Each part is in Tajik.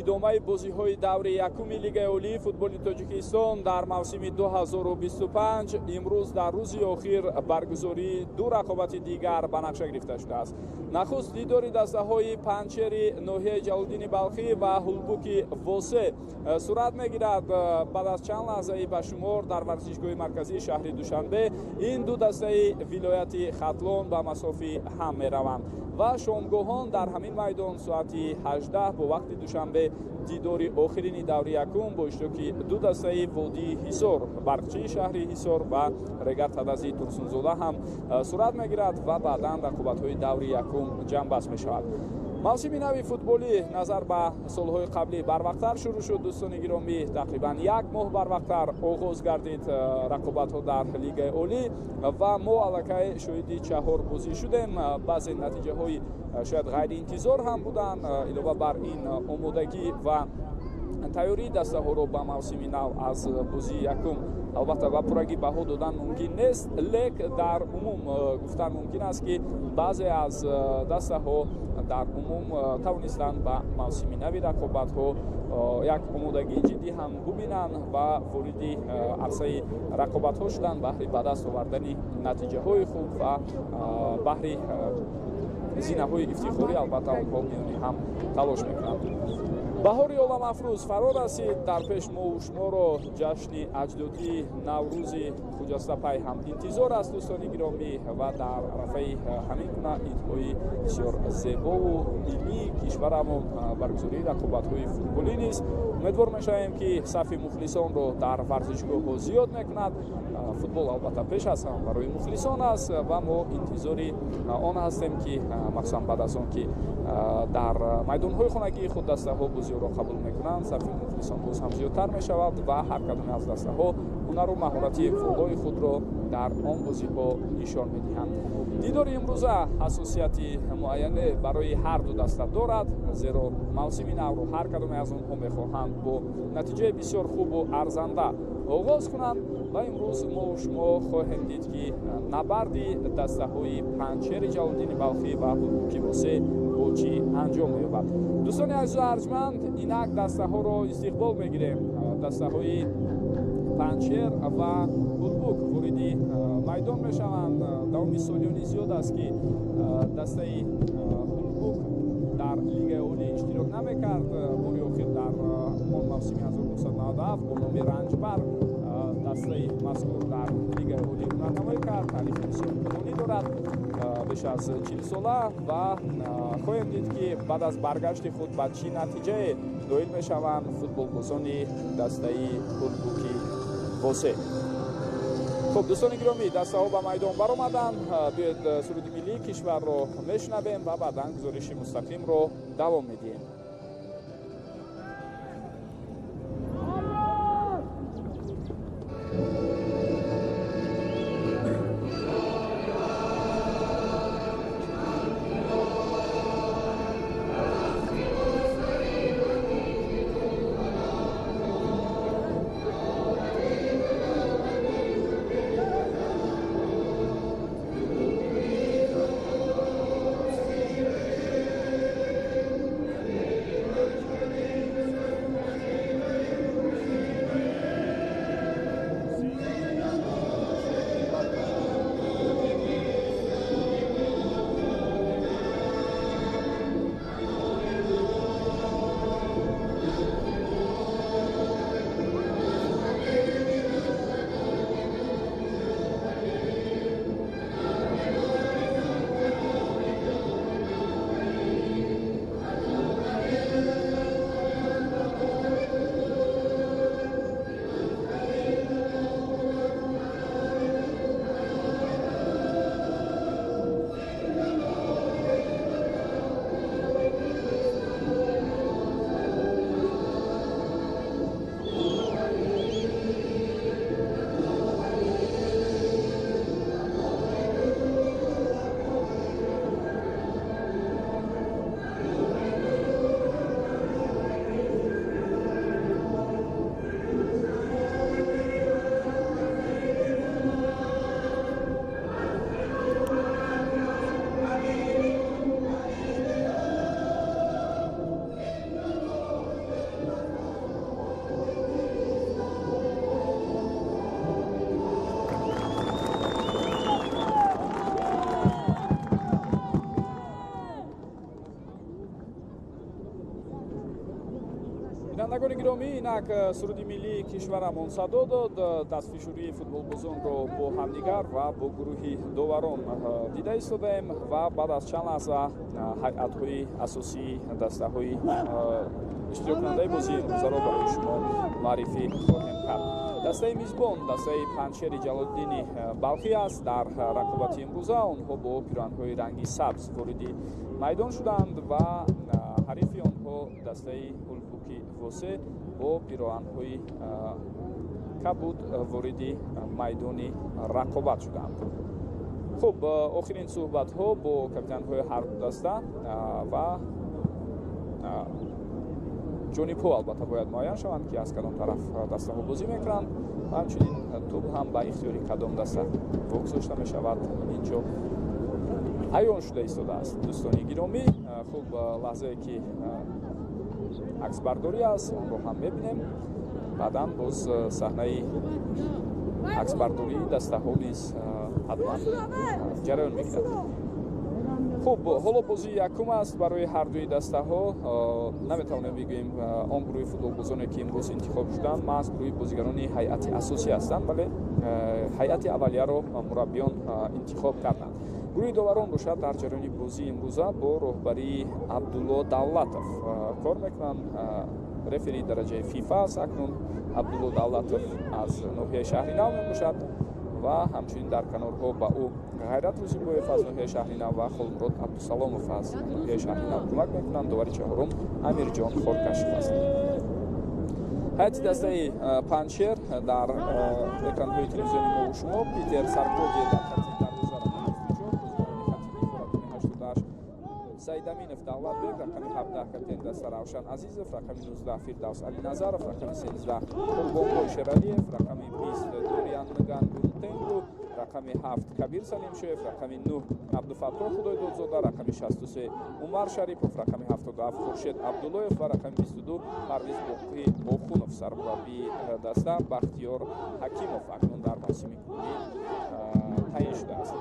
Идомаи бозиҳои даври якуми Лигаи олии футболи Тоҷикистон дар мавсими 2025 имрӯз дар рӯзи охир баргузории ду рақобати дигар ба нақша гирифта шудааст. Нахуст дидори дастаҳои Панҷшери ноҳияи Ҷалолиддини Балхӣ ва Ҳулбуки Восе сурат мегирад. Баъд аз чанд лаҳзаи ба шумор дар варзишгоҳи марказии шаҳри Душанбе ин ду дастаи вилояти Хатлон ба масофи ҳам мераванд ва шомгоҳон дар ҳамин майдон соати 18 бо вақти Душанбе дидори охирини даври якум бо иштироки ду дастаи водии Ҳисор, Барқчии шаҳри Ҳисор ва Регар Тадази Турсунзода ҳам сурат мегирад ва баъдан рақобатҳои даври якум ҷамъбаст мешавад. Мавсими нави футболӣ назар ба солҳои қаблӣ барвақттар шурӯъ шуд. Дӯстони гиромӣ, тақрибан як моҳ барвақттар оғоз гардид рақобатҳо дар Лигаи олӣ ва мо аллакай шоҳиди чаҳор бозӣ шудем. Баъзе натиҷаҳои шояд ғайриинтизор ҳам буданд. Илова бар ин, омодагӣ ва тайёрии дастаҳоро ба мавсими нав аз бозии якум албатта ба пуррагӣ баҳо додан мумкин нест, лек дар умум гуфтан мумкин аст, ки баъзе аз дастаҳо дар умум тавонистанд ба мавсими нави рақобатҳо як омодагии ҷиддӣ ҳам бубинанд ва вориди арсаи рақобатҳо шуданд баҳри ба даст овардани натиҷаҳои хуб ва баҳри зинаҳои ифтихорӣ. Албатта, онҳо миёни ҳам талош мекунанд. Баҳори оламафрӯз фаро расид. Дар пеш мову шуморо ҷашни аҷдодии Наврӯзи хуҷастапай ҳам интизор аст, дӯстони гиромӣ, ва дар арафаи ҳамин гуна идҳои бисёр зебову миллии кишварамон баргузории рақобатҳои футболӣ низ умедвор мешавем, ки сафи мухлисонро дар варзишгоҳҳо зиёд мекунад. Футбол албатта пеш аз ҳама барои мухлисон аст ва мо интизори он ҳастем, ки махсусан баъд аз он ки дар майдонҳои хонагии худ дастаҳо бозиҳоро қабул мекунанд, сафи мухлисон боз ҳам зиёдтар мешавад ва ҳар кадоме аз дастаҳо ҳунару маҳорати волои худро дар он бозиҳо нишон медиҳанд. Дидори имрӯза ҳассосияти муайяне барои ҳар ду даста дорад, зеро мавсими навро ҳар кадоме аз онҳо мехоҳанд бо натиҷаи бисёр хубу арзанда оғоз кунанд. Ва имрӯз мо шумо хоҳем дид, ки набарди дастаҳои Панҷшери Ҷалолиддини Балхӣ ва Ҳулбуки Восе бо чӣ анҷом меёбад. Дӯстони азизу арҷманд, инак дастаҳоро истиқбол мегирем. Дастаҳои Панҷшер ва Ҳулбук вориди майдон мешаванд. Давоми солиёни зиёд аст, ки дастаи Ҳулбук дар Лигаи олӣ иштирок намекард. Бори охир дар он мавсими 1997 бо номи Ранҷбар дастаи мазкур дар Лигаи олӣ ҳунарнамоӣ кард. Таърихи бисёр тӯлонӣ дорад, беш аз 40 сола, ва хоҳем дид, ки баъд аз баргашти худ ба чӣ натиҷае ноил мешаванд футболбозони дастаи Ҳулбуки Восе. Хуб, дӯстони гиромӣ, дастаҳо ба майдон баромаданд. Биёед, суруди миллии кишварро мешунавем ва баъдан гузориши мустақимро давом медиҳем. Бинандагони гиромӣ, инак суруди миллии кишварамон садо дод. Дастфишурии футболбозонро бо ҳамдигар ва бо гурӯҳи доварон дида истодаем ва баъд аз чанд лаҳза ҳайатҳои асосии дастаҳои иштироккунандаи бозии имрӯзаро барои шумо муаррифӣ хоҳем кард. Дастаи мизбон дастаи Панҷшери Ҷалолиддини Балхӣ аст. Дар рақобати имрӯза онҳо бо пироҳанҳои ранги сабз вориди майдон шуданд ва ҳарифи онҳо дастаи Ҳулбуки Восе бо пироҳанҳои кабуд вориди майдони рақобат шуданд. Хуб, охирин суҳбатҳо бо капитанҳои ҳар ду даста ва ҷонибҳо албатта бояд муайян шаванд, ки аз кадом тараф дастаҳо бозӣ мекунанд ва ҳамчунин тӯб ҳам ба ихтиёри кадом даста вогузошта мешавад, инҷо аён шуда истодааст. Дӯстони гиромӣ, хуб, лаҳзае ки аксбардорӣ аст, онро ҳам мебинем. Баъдан боз саҳнаи аксбардории дастаҳо низ ҳатман ҷараён мегирад. Хуб, ҳоло бозии якум аст барои ҳар дуи дастаҳо. Наметавонем бигӯем он гурӯҳи футболбозоне, ки имрӯз интихоб шуданд, маҳз гурӯҳи бозигарони ҳайати асосӣ ҳастанд, вале ҳайати аввалияро мураббиён интихоб карданд. Гурӯҳи доварон бошад дар ҷараёни бозии имрӯза бо роҳбарии Абдулло Давлатов кор мекунанд. Рефери дараҷаи ФИФА аст акнун Абдулло Давлатов, аз ноҳияи Шаҳри Нав мебошад ва ҳамчунин дар канорҳо ба ӯ Ғайрат Рӯзибоев аз ноҳияи Шаҳри Нав ва Холмурод Абдусаломов аз ноҳияи Шаҳри Нав кӯмак мекунанд. Довари чаҳорум Амирҷон Хоркашев аст. Ҳайати дастаи Панҷшер дар экранҳои телевизиони мову шумо: Питер Саркоди дар хати дарвоза, рақами 24, бозигарони хати дифоъ, рақами 88 Саидаминов Давлатбек, рақами 17 капитани даста Равшан Азизов, рақами 19 Фирдавс Алиназаров, рақами 13 Қурбонбой Шералиев, рақами 20 Дориан Нгангунтенгу, рақами 7 Кабир Салимшоев, рақами 9 Абдуфаттоҳ Худойдодзода, рақами 63 Умар Шарипов, рақами 77 Хуршед Абдуллоев ва рақами 22 Парвиз Боқӣ Охунов. Сармураббии даста Бахтиёр Ҳакимов акнун дар мавсими кунунӣ таъин шудааст.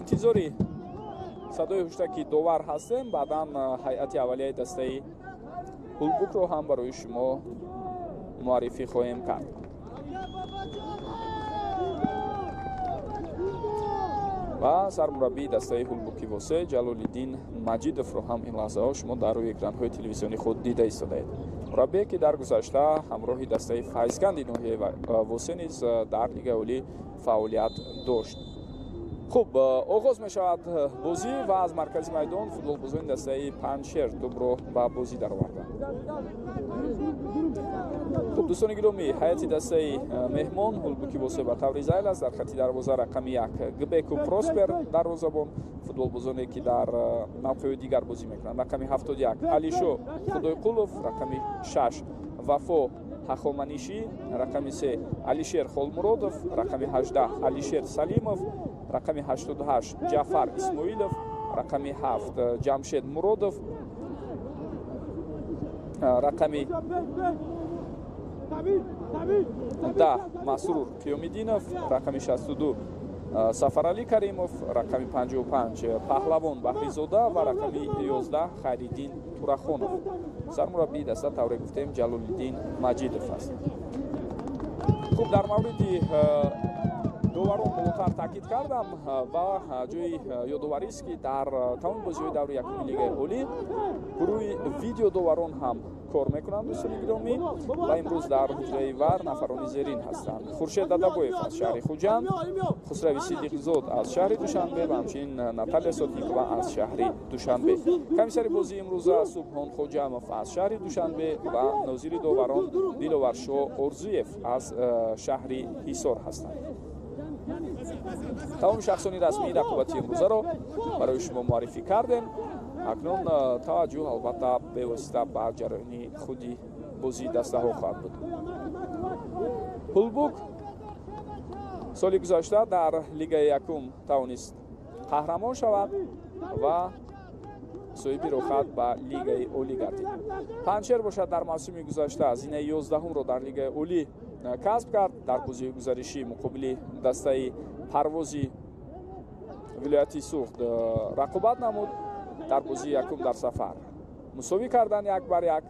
Интизори садои ҳуштаки довар ҳастем. Баъдан ҳайати аввалияи дастаи Ҳулбукро ҳам барои шумо муаррифӣ хоҳем кард. Ва сармураббии дастаи Ҳулбуки Восе Ҷалолиддин Маҷидовро ҳам ин лаҳзаҳо шумо дар рӯи экранҳои телевизиони худ дида истодаед. Мураббие, ки дар гузашта ҳамроҳи дастаи Файзканди ноҳияи Восе низ дар Лигаи Олӣ фаъолият дошт. Хуб, оғоз мешавад бозӣ ва аз маркази майдон футболбозони дастаи Панҷшер тӯбро ба бозӣ дароварданд. Хуб, дӯстони гиромӣ, ҳайати дастаи меҳмон Ҳулбуки Восе ба таври зайл аст. Дар хати дарвоза рақами 1 Гбеку Проспер дарвозабон, футболбозоне, ки дар мавқеъҳои дигар бозӣ мекунанд, рақами 71 Алишо Худойқулов, рақами 6 Вафо Ҳахоманишӣ, рақами 3 Алишер Холмуродов, рақами 18 Алишер Салимов, рақами 88 Ҷафар Исмоилов, рақами 7 Ҷамшед Муродов, рақами 10 Масрур Қиёмиддинов, рақами 62 Сафаралӣ Каримов, рақами 55 Паҳлавон Баҳризода ва рақами 11 Хайриддин Турахонов. Сармураббии даста, тавре гуфтем, Ҷалолиддин Маҷидов аст. Хуб, дар мавриди доварон болотар таъкид кардам ва ҷои ёдоварист, ки дар тамоми бозиҳои даври якуми Лигаи Олӣ гурӯҳи видеодоварон ҳам кор мекунанд, дӯстони гиромӣ, ва имрӯз дар ҳуҷраи ВАР нафарони зерин ҳастанд: Хуршед Дадабоев аз шаҳри Хуҷанд, Хусрави Сидиқзод аз шаҳри Душанбе ва ҳамчунин Наталия Сотникова аз шаҳри Душанбе. Комиссари бозии имрӯза Субҳон Хоҷамов аз шаҳри Душанбе ва нозири доварон Диловаршо Орзуев аз шаҳри Ҳисор ҳастанд. Тамоми шахсони расмии рақобати имрӯзаро барои шумо муаррифӣ кардем. Акнун таваҷҷӯҳ албатта бевосита ба ҷараёни худи бозии дастаҳо хоҳад буд. Ҳулбук соли гузашта дар Лигаи якум тавонист қаҳрамон шавад ва соҳиби роҳхат ба Лигаи Олӣ гардид. Панҷшер бошад дар мавсими гузашта зинаи 11-умро дар Лигаи Олӣ касб кард. Дар бозии гузаришӣ муқобили дастаи Парвози вилояти Суғд рақобат намуд. Дар бозии якум дар сафар мусовӣ карданд 1-1,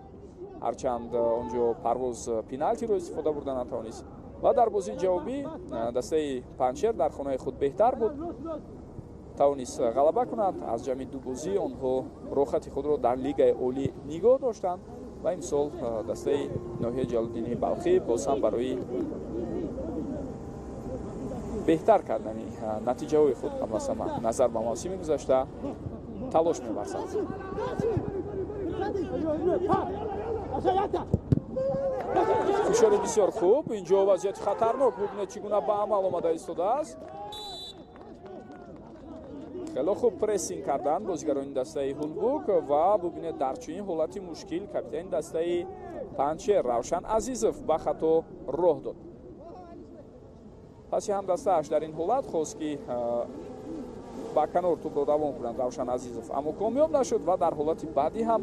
ҳарчанд онҷо Парвоз пеналтиро истифода бурда натавонист. Ва дар бозии ҷавобӣ дастаи Панҷшер дар хонаи худ беҳтар буд, тавонист ғалаба кунад. Аз ҷамъи ду бозӣ онҳо рохати худро дар Лигаи Олӣ нигоҳ доштанд ва имсол дастаи ноҳияи Ҷалолиддини Балхӣ боз ҳам барои беҳтар кардани натиҷаҳои худ қабл аз ҳама назар ба мавсими гузашта талош меварзад. Фишори бисёр хуб, инҷо вазъияти хатарнок, бубинед чӣ гуна ба амал омада истодааст. Хеле хуб прессинг карданд бозигарони дастаи Ҳулбук ва бубинед дар чунин ҳолати мушкил капитани дастаи Панҷшер Равшан Азизов ба хато роҳ дод. Паси ҳамдастааш дар ин ҳолат хост ки ба канор тӯбро равон кунанд Равшан Азизов, аммо комёб нашуд ва дар ҳолати баъдӣ ҳам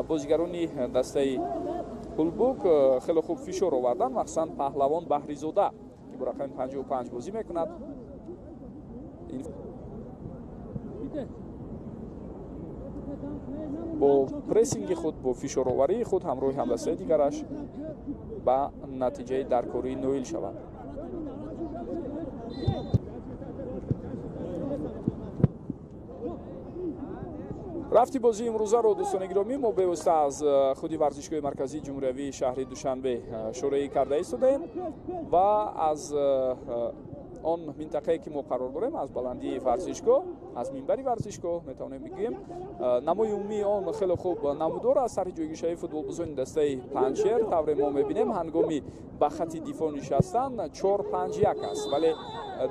бозигарони дастаи Ҳулбук хеле хуб фишор оварданд, махсусан Паҳлавон Баҳризода ки бо рақами 55 бозӣ мекунад. Бо прессинги худ, бо фишороварии худ ҳамроҳи ҳамдастаи дигараш ба натиҷаи даркорӣ ноил шавад. Рафти бозии имрӯзаро, дӯстони гиромӣ, мо бевосита аз худи варзишгоҳи марказии ҷумҳуриявии шаҳри Душанбе шӯроӣ карда истодаем ва аз он минтақае ки мо қарор дорем, аз баландии варзишгоҳ, аз минбари варзишгоҳ метавонем бигӯем, намои умумии он хеле хуб намудор аст. Сарҳи ҷойгиршавии футболбозони дастаи Панҷшер тавре мо мебинем, ҳангоми ба хати дифоъ нишастан 4-5-1 аст, вале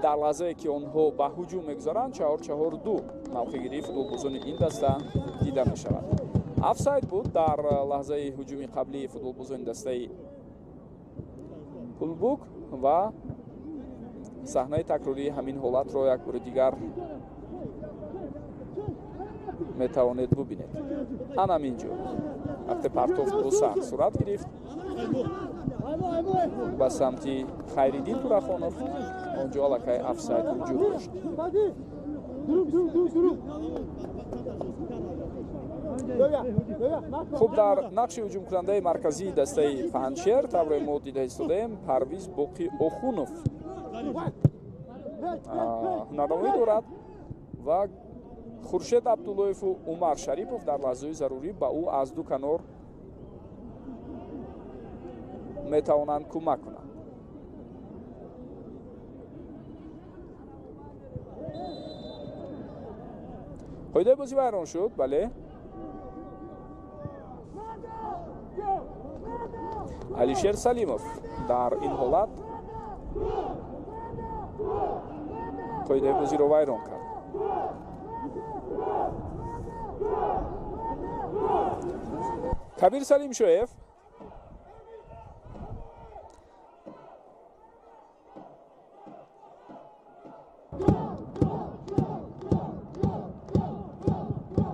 дар лаҳзае ки онҳо ба ҳуҷум мегузаранд 4-4-2 мавқеъгирии футболбозони ин даста дида мешавад. Офсайд буд дар лаҳзаи ҳуҷуми қаблии футболбозони дастаи Ҳулбук ва саҳнаи такрории ҳамин ҳолатро як бори дигар метавонед бубинед. Анам инҷо вақте партофт бо сар сурат гирифт ба самти Хайриддин Турахонов, онҷо аллакай офсайд вуҷуд дошт. Хуб, дар нақши ҳуҷумкунандаи марказии дастаи Панҷшер тавре мо дида истодаем, Парвиз Боқи Охунов ҳунарнамоӣ дорад ва Хуршед Абдуллоеву Умар Шарипов дар лаҳзаҳои зарурӣ ба ӯ аз ду канор метавонанд кӯмак кунанд. Қоидаи бозӣ вайрон шуд, бале. Алишер Салимов дар ин ҳолат қоидаи бозиро вайрон кард. Кабир Салимшоев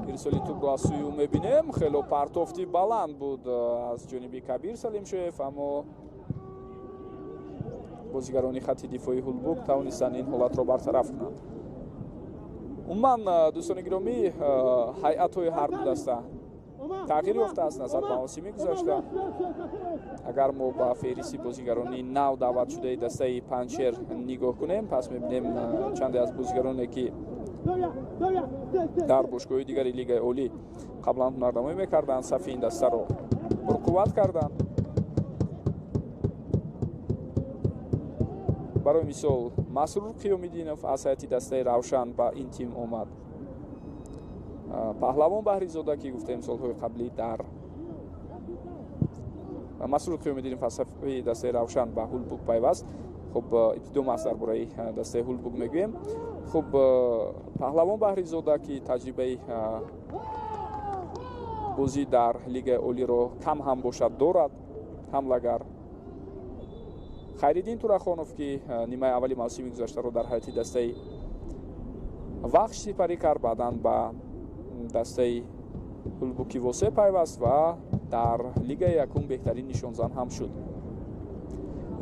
ирсоли тӯбро аз сӯи ӯ мебинем. Хело партофти баланд буд аз ҷониби Кабир Салимшоев, аммо бозигарони хати дифоии Ҳулбук тавонистанд ин ҳолатро бартараф кунанд. Умуман, дӯстони гиромӣ, ҳайатҳои ҳар ду даста тағйир ёфтааст назар ба мавсими гузашта. Агар мо ба феҳристи бозигарони нав даъватшудаи дастаи Панҷшер нигоҳ кунем, пас мебинем чанде аз бозигароне ки дар бошгоҳи дигари Лигаи Олӣ қаблан ҳунарнамоӣ мекарданд, сафи ин дастаро пурқувват карданд. Барои мисол, Масрур Қиёмиддинов аз ҳайати дастаи Равшан ба ин тим омад. Паҳлавон Баҳризода, ки гуфтем солҳои қаблӣ дар Масрур Қиёмиддинов аз сафи дастаи Равшан ба Ҳулбук пайваст. Хуб, ибтидо маҳз дар бораи дастаи Ҳулбук мегӯем. Хуб, Паҳлавон Баҳризода, ки таҷрибаи бозӣ дар Лигаи Олиро кам ҳам бошад дорад, ҳамлагар. Хайриддин Турахонов, ки нимаи аввали мавсими гузаштаро дар ҳайати дастаи Вахш сипарӣ кард, баъдан ба дастаи Ҳулбуки Восе пайваст ва дар Лигаи якум беҳтарин нишонзан ҳам шуд.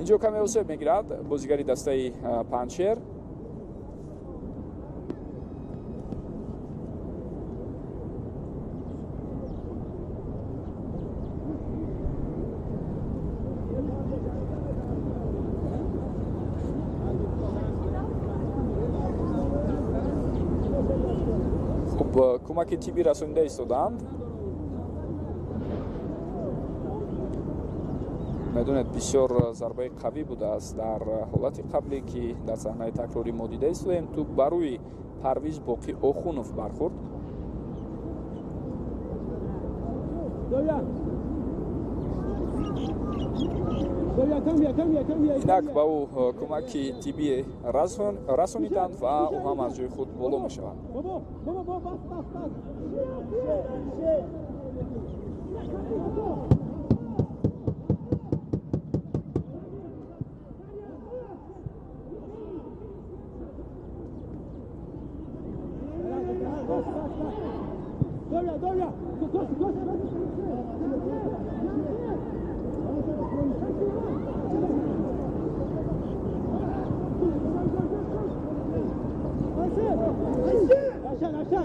Инҷо каме осеб мегирад бозигари дастаи Панҷшер. Хуб, кӯмаки тиббӣ расонида истодаанд. Медонед, бисёр зарбаи қавӣ будааст дар ҳолати қабле, ки дар саҳнаи такрорӣ мо дида истодаем. Тӯб ба рӯи Парвиз Боқӣ Охунов бархӯрд. Инак ба ӯ кӯмаки тиббӣ расониданд ва ӯ ҳам аз ҷои худ боло мешавад.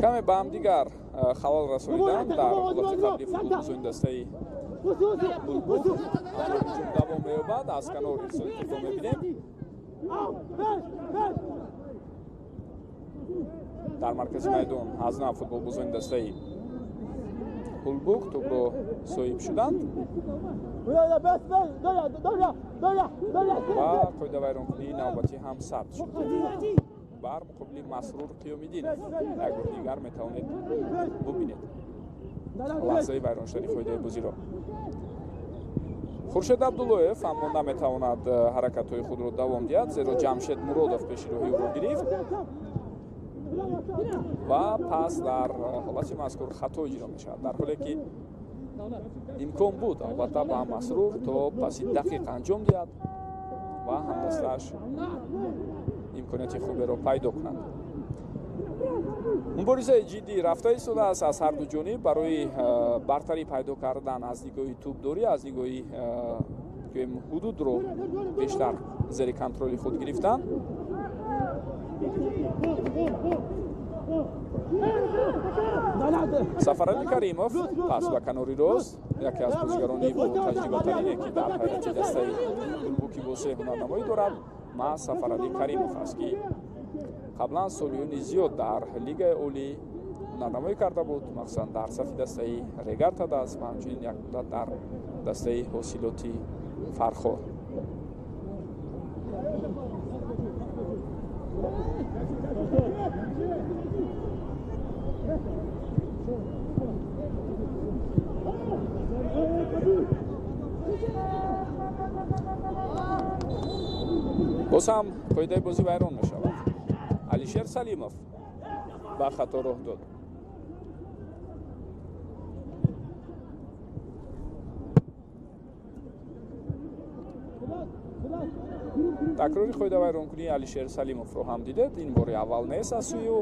Каме ба ҳамдигар халал расониданд дар ҳолати қабли футболбозони дастаи Ҳулбук. Ҳуҷум давом меёбад. Аз канор ирсоли тӯбро мебинем. Дар маркази майдон аз нав футболбозони дастаи Ҳулбук тӯбро соҳиб шуданд ва қоидавайронкунии навбатӣ ҳам сабт шуд бар муқобили Масрур Қиёмиддинов. Як бор дигар метавонед бубинед лаҳзаи вайрон шудани қоидаи бозиро. Хуршед Абдуллоев аммо наметавонад ҳаракатҳои худро давом диҳад, зеро Ҷамшед Муродов пеши роҳи ӯро гирифт ва пас дар ҳолати мазкур хато иҷро мешавад, дар ҳоле ки имкон буд албатта ба Масрур то паси дақиқ анҷом диҳад ва ҳамдастааш имконияти хуберо пайдо кунад. Муборизаи ҷиддӣ рафта истодааст аз ҳарду ҷониб барои бартарӣ пайдо кардан аз нигоҳи тӯбдорӣ, аз нигоҳи ҳудудро бештар зери контроли худ гирифтан. Сафаралӣ Каримов пас ба канори рост, яке аз бозигарони ботаҷрибатарине, ки дар ҳайати дастаи Ҳулбуки Босеҳ ҳунарнамоӣ дорад, маҳз Сафаралӣ Каримов аст, ки қаблан солиёни зиёд дар Лигаи Олӣ ҳунарнамоӣ карда буд, махсусан дар сафи дастаи Регар ТадАЗ ва ҳамчунин як муддат дар дастаи Ҳосилоти Фархор. Боз ҳам қоидаи бозӣ вайрон мешавад. Алишер Салимов ба хато роҳ дод. Такрори қоидавайронкунии Алишер Салимовро ҳам дидед. Ин бори аввал нест аз сӯи ӯ.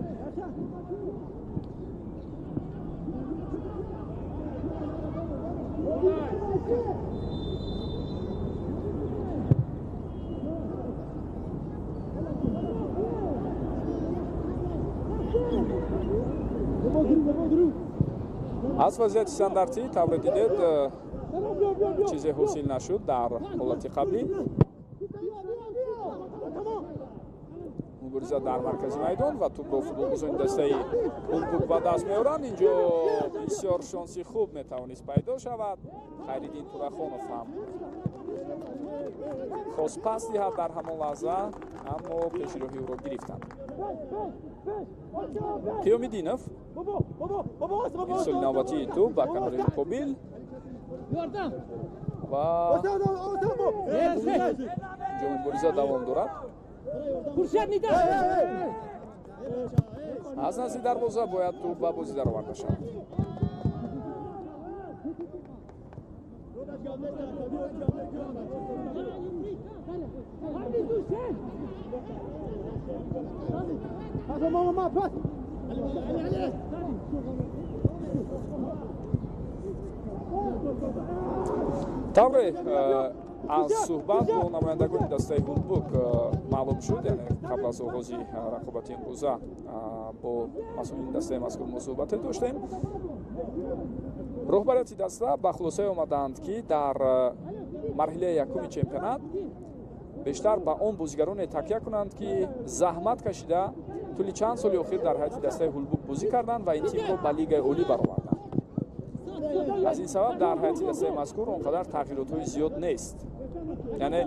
Аз вазъияти стандартӣ тавре дидед, чизе ҳосил нашуд дар ҳолати қаблӣ. Мубориза дар маркази майдон ва тӯбро футболбозони дастаи Ҳулбук ба даст меоранд. Инҷо бисёр шонси хуб метавонист пайдо шавад. Хайриддин Турахонов ҳам хост пас диҳад дар ҳамон лаҳза, аммо пеши роҳи ӯро гирифтанд. Қиёмиддинов ирсоли навбатии тӯб ба канори муқобил ва инҷо мубориза давом дорад. Аз назди дарвоза бояд тӯб ба бозӣ дароварда шавад. Тавре аз суҳбат бо намояндагони дастаи Ҳулбук маълум шуд, яъне қабл аз оғози рақобати имрӯза бо масъулини дастаи мазкур мо суҳбате доштем. Роҳбарияти даста ба хулосае омаданд, ки дар марҳилаи якуми чемпионат бештар ба он бозигароне такя кунанд, ки заҳмат кашида Тӯли чанд соли охир дар ҳайати дастаи Ҳулбук бозӣ карданд ва ин тимро ба Лигаи Олӣ бароварданд. Аз ин сабаб дар ҳайати дастаи мазкур он қадар тағйиротҳои зиёд нест. Яъне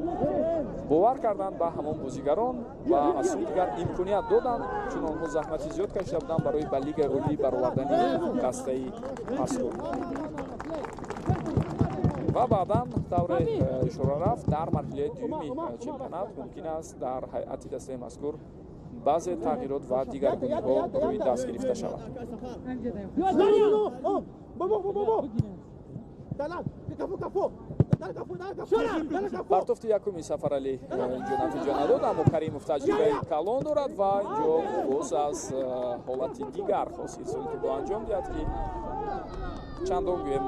бовар карданд ба ҳамон бозигарон ва аз сӯи дигар имконият доданд, чун онҳо заҳмати зиёд кашида буданд барои ба Лигаи Олӣ баровардани дастаи мазкур. Ва баъдан тавре ишора рафт, дар марҳилаи дуюми чемпионат мумкин аст дар ҳайати дастаи мазкур баъзе тағйирот ва дигаргуниҳо рӯи даст гирифта шавад. Партофти якуми Сафаралӣ инҷо натиҷа надод, аммо Каримов таҷрибаи калон дорад ва инҷо боз аз ҳолати дигар хост ирсоли тӯбро анҷом диҳад, ки чандон гӯем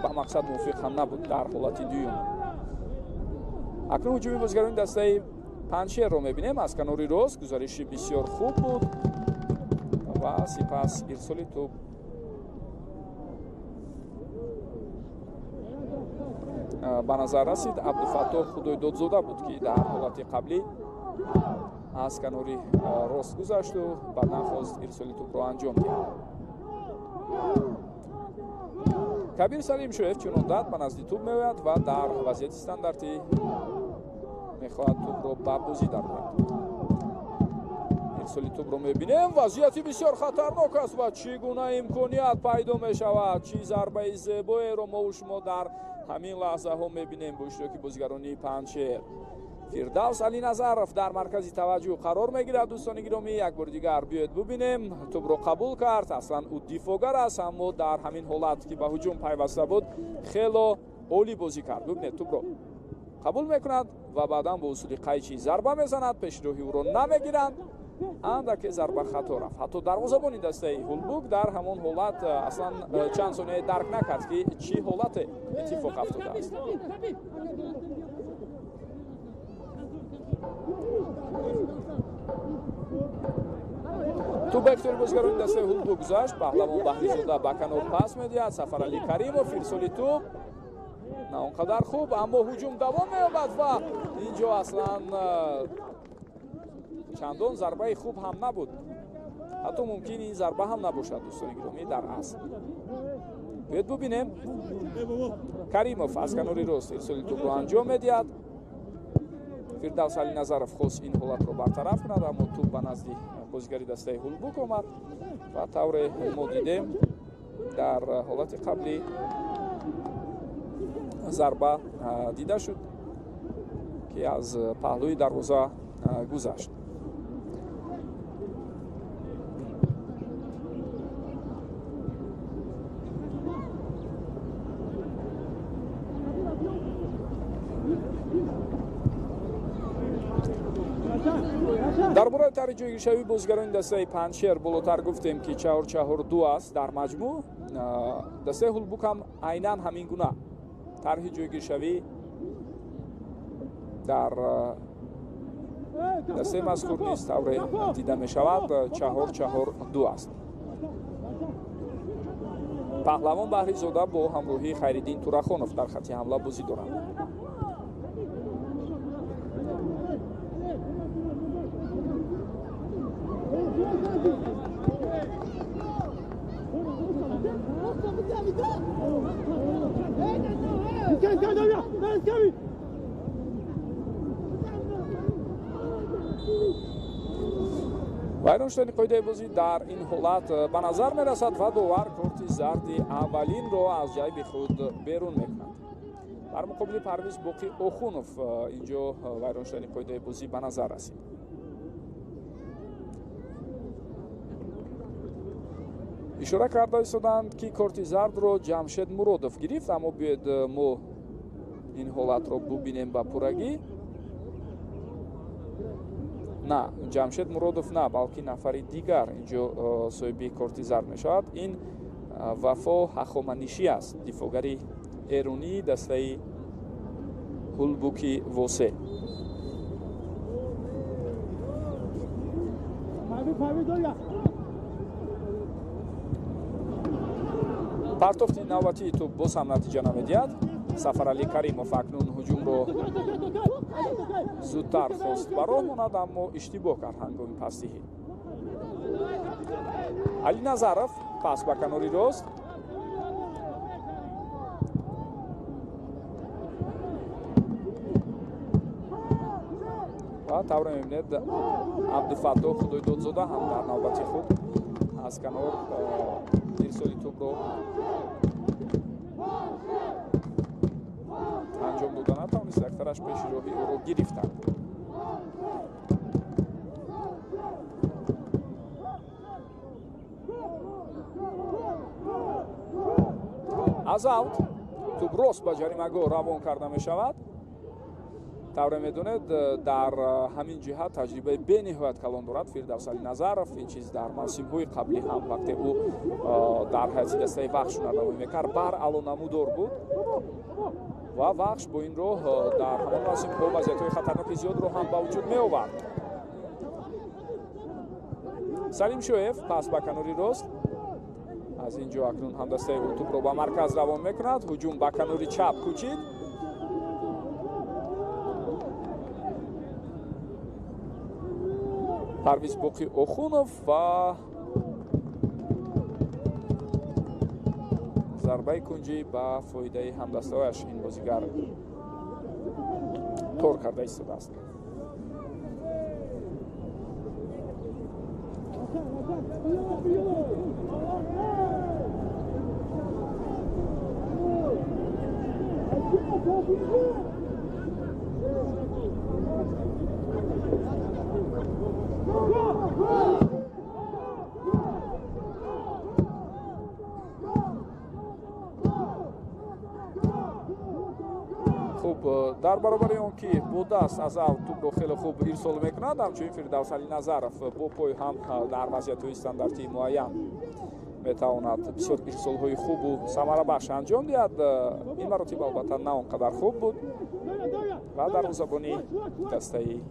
ба мақсад мувофиқ ҳам набуд дар ҳолати дуюм. Акнун ҳуҷуми бозигарони дастаи Панҷшерро мебинем. Аз канори рост гузариши бисёр хуб буд ва сипас ирсоли тӯб ба назар расид. Абдуфаттоҳ Худойдодзода буд, ки дар ҳолати қаблӣ аз канори рост гузашту баъдан хост ирсоли тӯбро анҷом диҳад. Кабир Салимшоев чунон дад ба назди тӯб меояд ва дар вазъияти стандартӣ мехоҳад тӯбро ба бозӣ дарорад. Ирсоли тӯбро мебинем. Вазъияти бисёр хатарнок аст ва чӣ гуна имконият пайдо мешавад. Чӣ зарбаи зебоеро мо шумо дар ҳамин лаҳзаҳо мебинем бо иштироки бозигарони Панҷшер. Фирдавс Алиназаров дар маркази таваҷҷӯҳ қарор мегирад. Дӯстони гиромӣ, як бори дигар биёед бубинем. Тӯбро қабул кард. Аслан ӯ дифоъгар аст, аммо дар ҳамин ҳолат, ки ба ҳуҷум пайваста буд, хело олӣ бозӣ кард. Бубинед, тӯбро қабул мекунад ва баъдан бо усули қайчӣ зарба мезанад. Пешроҳи ӯро намегиранд. Андаке зарба хато рафт. Ҳатто дарвозабони дастаи Ҳулбук дар ҳамон ҳолат аслан чанд сонияе дарк накард, ки чӣ ҳолате иттифоқ афтодааст. Тӯб ба ихтиёри бозигарони дастаи Ҳулбук гузашт. Паҳлавон Баҳризода ба канор пас медиҳад. Сафаралӣ Каримов ирсоли тӯб на он қадар хуб, аммо ҳуҷум давом меёбад ва инҷо аслан чандон зарбаи хуб ҳам набуд. Ҳатто мумкин ин зарба ҳам набошад, дӯстони гиромӣ, дар асл. Биёед бубинем. Каримов аз канори рост ирсоли тӯбро анҷом медиҳад. Фирдавс Алиназаров хост ин ҳолатро бартараф кунад, аммо тӯб ба назди бозигари дастаи Ҳулбук омад ва тавре мо дидем дар ҳолати қаблӣ зарба дида шуд, ки аз паҳлӯи дарвоза гузашт. Дар бораи тарҳи ҷойгиршавии бозигарони дастаи Панҷшер болотар гуфтем, ки 4-4-2 аст дар маҷмӯъ. Дастаи Ҳулбук ҳам айнан ҳамин гуна тарҳи ҷойгиршавӣ дар дастаи мазкур низ тавре дида мешавад 4-4-2 аст. Паҳлавон Баҳризода бо ҳамроҳии Хайриддин Турахонов дар хатти ҳамла бозӣ доранд. Вайрон шудани қоидаи бозӣ дар ин ҳолат ба назар мерасад ва довар корти зарди аввалинро аз ҷайби худ берун мекунад. Дар муқобили Парвиз Боқӣ Охунов инҷо вайрон шудани қоидаи бозӣ ба назар расид. Ишора карда истоданд, ки корти зардро Ҷамшед Муродов гирифт, аммо биёед мо ин ҳолатро бубинем ба пуррагӣ. На, Ҷамшед Муродов на, балки нафари дигар инҷо соҳиби корти зард мешавад. Ин Вафо Ҳахоманишӣ аст, дифоъгари эронии дастаи Ҳулбуки Восе. Партофти навбатии тӯб боз ҳам натиҷа намедиҳад. Сафаралӣ Каримов акнун ҳуҷумро зудтар хост ба роҳ монад, аммо иштибоҳ кард ҳангоми пасдиҳӣ. Али Назаров пас ба канори рост. Ва тавре мебинед, Абдуфаттоҳ Худойдодзода ҳам дар навбати худ аз канор ирсоли тӯбро анҷом дода натавонист, яктараш пеши роҳи ӯро гирифтанд. Аз аут тӯб рост ба ҷаримагоҳ равон карда мешавад. Тавре медонед, дар ҳамин ҷиҳат таҷрибаи бениҳоят калон дорад Фирдавс Алиназаров. Ин чиз дар мавсимҳои қаблӣ ҳам вақте ӯ дар ҳайати дастаи Вахш ҳунарнамоӣ мекард, баръало намудор буд ва Вахш бо ин роҳ дар ҳамон мавсимҳо вазъиятҳои хатарноки зиёдро ҳам ба вуҷуд меовард. Салим Шоев пас ба канори рост. Аз ин ҷо акнун ҳамдастаи ӯ тӯбро ба марказ равон мекунад. Ҳуҷум ба канори чап кӯчид. Парвиз Боқи Охунов ва зарбаи кунҷӣ ба фоидаи ҳамдастаҳояш ин бозигар тор карда истодааст. Хуб, дар баробари он ки бо даст аз аут тӯбро хеле хуб ирсол мекунад, ҳамчунин Фирдавс Алиназаров бо пой ҳам дар вазъиятҳои стандартии муайян метавонад бисёр ирсолҳои хубу самарабахш анҷом диҳад. Ин маротиба албатта на он қадар хуб буд ва дарвозабони дастаи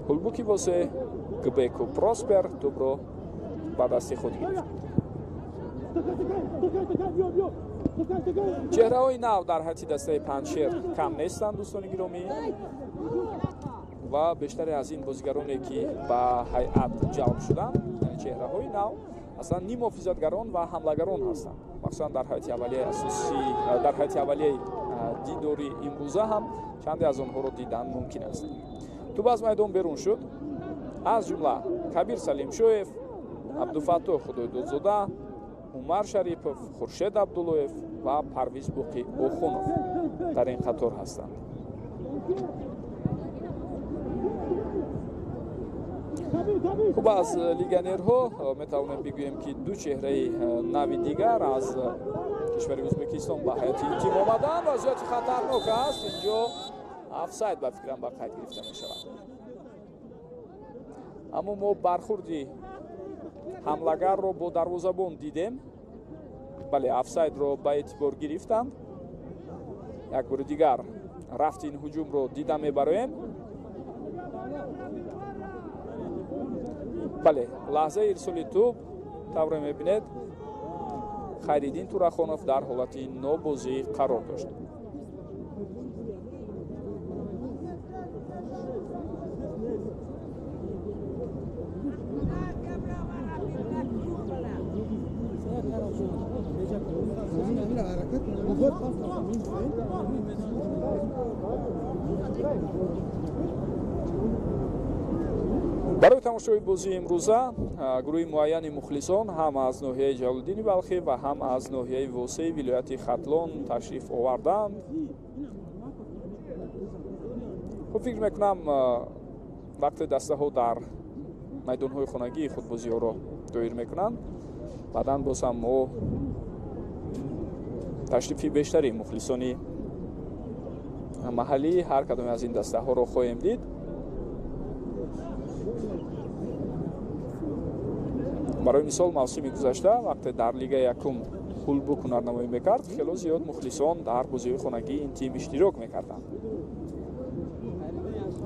Ҳулбуки Восе Гбеку Проспер тӯбро ба дасти худ гирифт. Чеҳраҳои нав дар ҳайати дастаи Панҷшер кам нестанд, дӯстони гиромӣ, ва бештаре аз ин бозигароне ки ба ҳайат ҷалб шуданд, яъне чеҳраҳои нав, аслан нимҳофизатгарон ва ҳамлагарон ҳастанд. Махсусан дар ҳайати аввалияи асосӣ, дар ҳайати аввалияи дидори имрӯза ҳам чанде аз онҳоро дидан мумкин аст. Тӯб аз майдон берун шуд, аз ҷумла Кабир Салимшоев, Абдуфаттоҳ Худойдодзода, Умар Шарипов, Хуршед Абдуллоев ва Парвиз Боқи Охунов дар ин қатор ҳастанд. Хуб, аз легионерҳо метавонем бигӯем ки ду чеҳраи нави дигар аз кишвари Ӯзбекистон ба ҳайати ин тим омаданд. Вазъияти хатарнок аст. Инҷо офсайд ба фикрам ба қайд гирифта мешавад. Аммо мо бархурди ҳамлагарро бо дарвозабон дидем. Бале, офсайдро ба эътибор гирифтанд. Як бори дигар рафти ин ҳуҷумро дида мебароем. Бале, лаҳзаи ирсоли тӯб тавре мебинед, Хайриддин Турахонов дар ҳолати нобозӣ қарор дошт. Барои тамошои бозии имрӯза гурӯҳи муайяни мухлисон ҳам аз ноҳияи Ҷалолиддини Балхӣ ва ҳам аз ноҳияи Восеи вилояти Хатлон ташриф оварданд. Хуб, фикр мекунам вақте дастаҳо дар майдонҳои хонагии худ бозиҳоро доир мекунанд, баъдан боз ҳам мо ташрифи бештари мухлисони маҳаллӣ ҳар кадоме аз ин дастаҳоро хоҳем дид. Барои мисол, мавсими гузашта вақте дар лигаи якум Ҳулбук ҳунарнамоӣ мекард, хело зиёд мухлисон дар бозиҳои хонагии ин тим иштирок мекарданд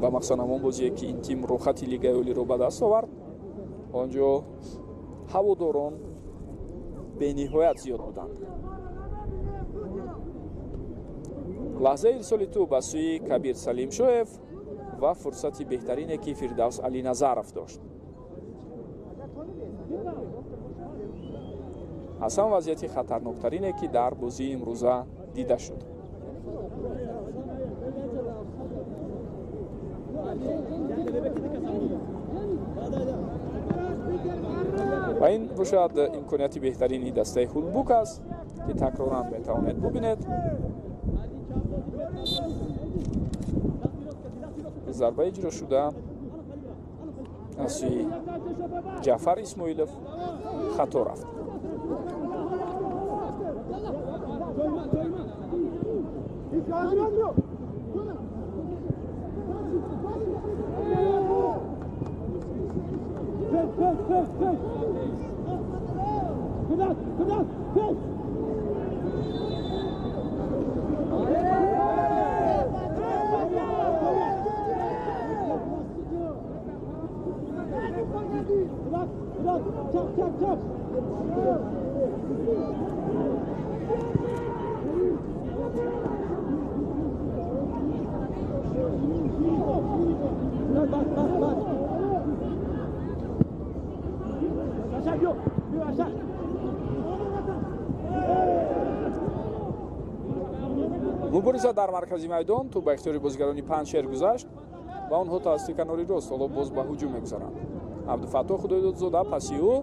ва махсусан ҳамон бозие ки ин тим рӯхати лигаи олиро ба даст овард, он ҷо ҳаводорон бениҳоят зиёд буданд. Лаҳзаи ирсоли тӯб ба сӯи Кабир Салимшоев ва фурсати беҳтарине ки Фирдавс Алиназаров дошт. Аз ҳама вазъияти хатарноктарине, ки дар бозии имрӯза дида шуд. Ва ин бошад имконияти беҳтарини дастаи Ҳулбук аст, ки такроран метавонед бубинед. Зарба иҷро шуда аз сӯи Ҷаъфар Исмоилов хато рафт. Мубориза дар маркази майдон тӯб ба ихтиёри бозигарони Панҷшер гузашт ва онҳо тавассути канори рост ҳоло боз ба ҳуҷум мегузаранд. Абдуфаттоҳ Худойдодзода паси ӯ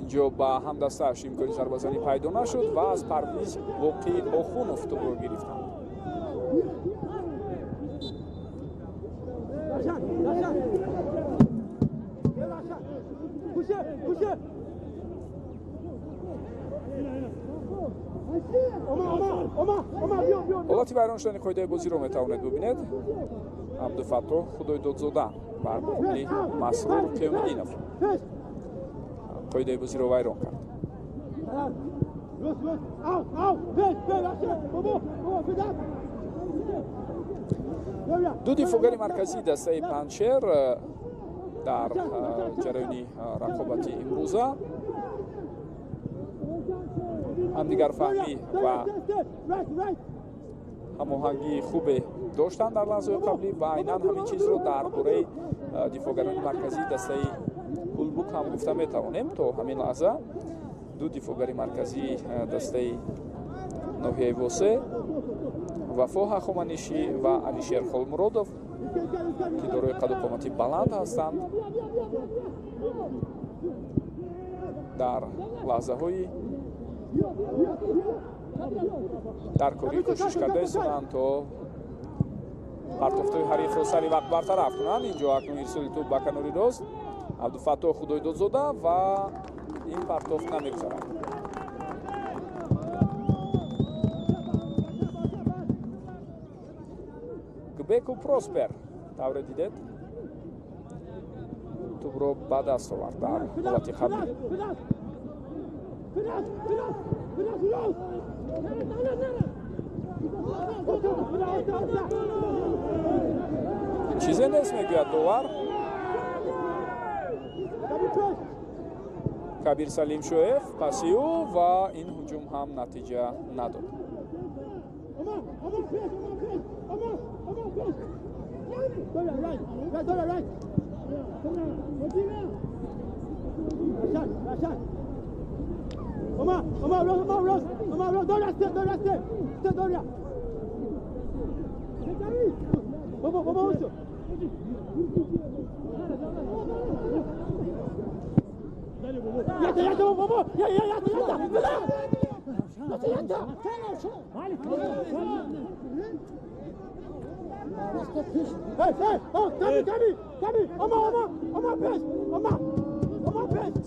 инҷо ба ҳамдастааш имкони зарбазанӣ пайдо нашуд ва аз Парвиз Боқӣ Охунов тӯбро гирифтанд. Ҳолати вайрон шудани қоидаи бозиро метавонед бубинед. Абдуфаттоҳ Худойдодзода бар муқобили Масрур Қиёмиддинов қоидаи бозиро вайрон кард. Ду дифоъгари марказии дастаи Панҷшер дар ҷараёни рақобати имрӯза ҳамдигарфаҳмӣ ва ҳамоҳангии хубе доштанд дар лаҳзаҳои қаблӣ ва айнан ҳамин чизро дар бораи дифоъгарони марказии дастаи Ҳулбук ҳам гуфта метавонем. То ҳамин лаҳза ду дифоъгари марказии дастаи ноҳияи Восе, Вафо Ҳахоманишӣ ва Алишер Холмуродов, ки дорои қаду қомати баланд ҳастанд, дар лаҳзаҳои дар корӣ кӯшиш карда истоданд то партофтҳои ҳарифро сари вақт бартараф кунанд. Инҷо акнун ирсоли тӯб ба канори рост Абдуфаттоҳ Худойдодзода ва ин партофт намегузарад. Гбеку Проспер тавре дидед тӯбро ба даст овард дар ҳолати қаблӣ. Чизе нест, мегӯяд довар. Кабир Салимшоев паси ӯ ва ин ҳуҷум ҳам натиҷа надод.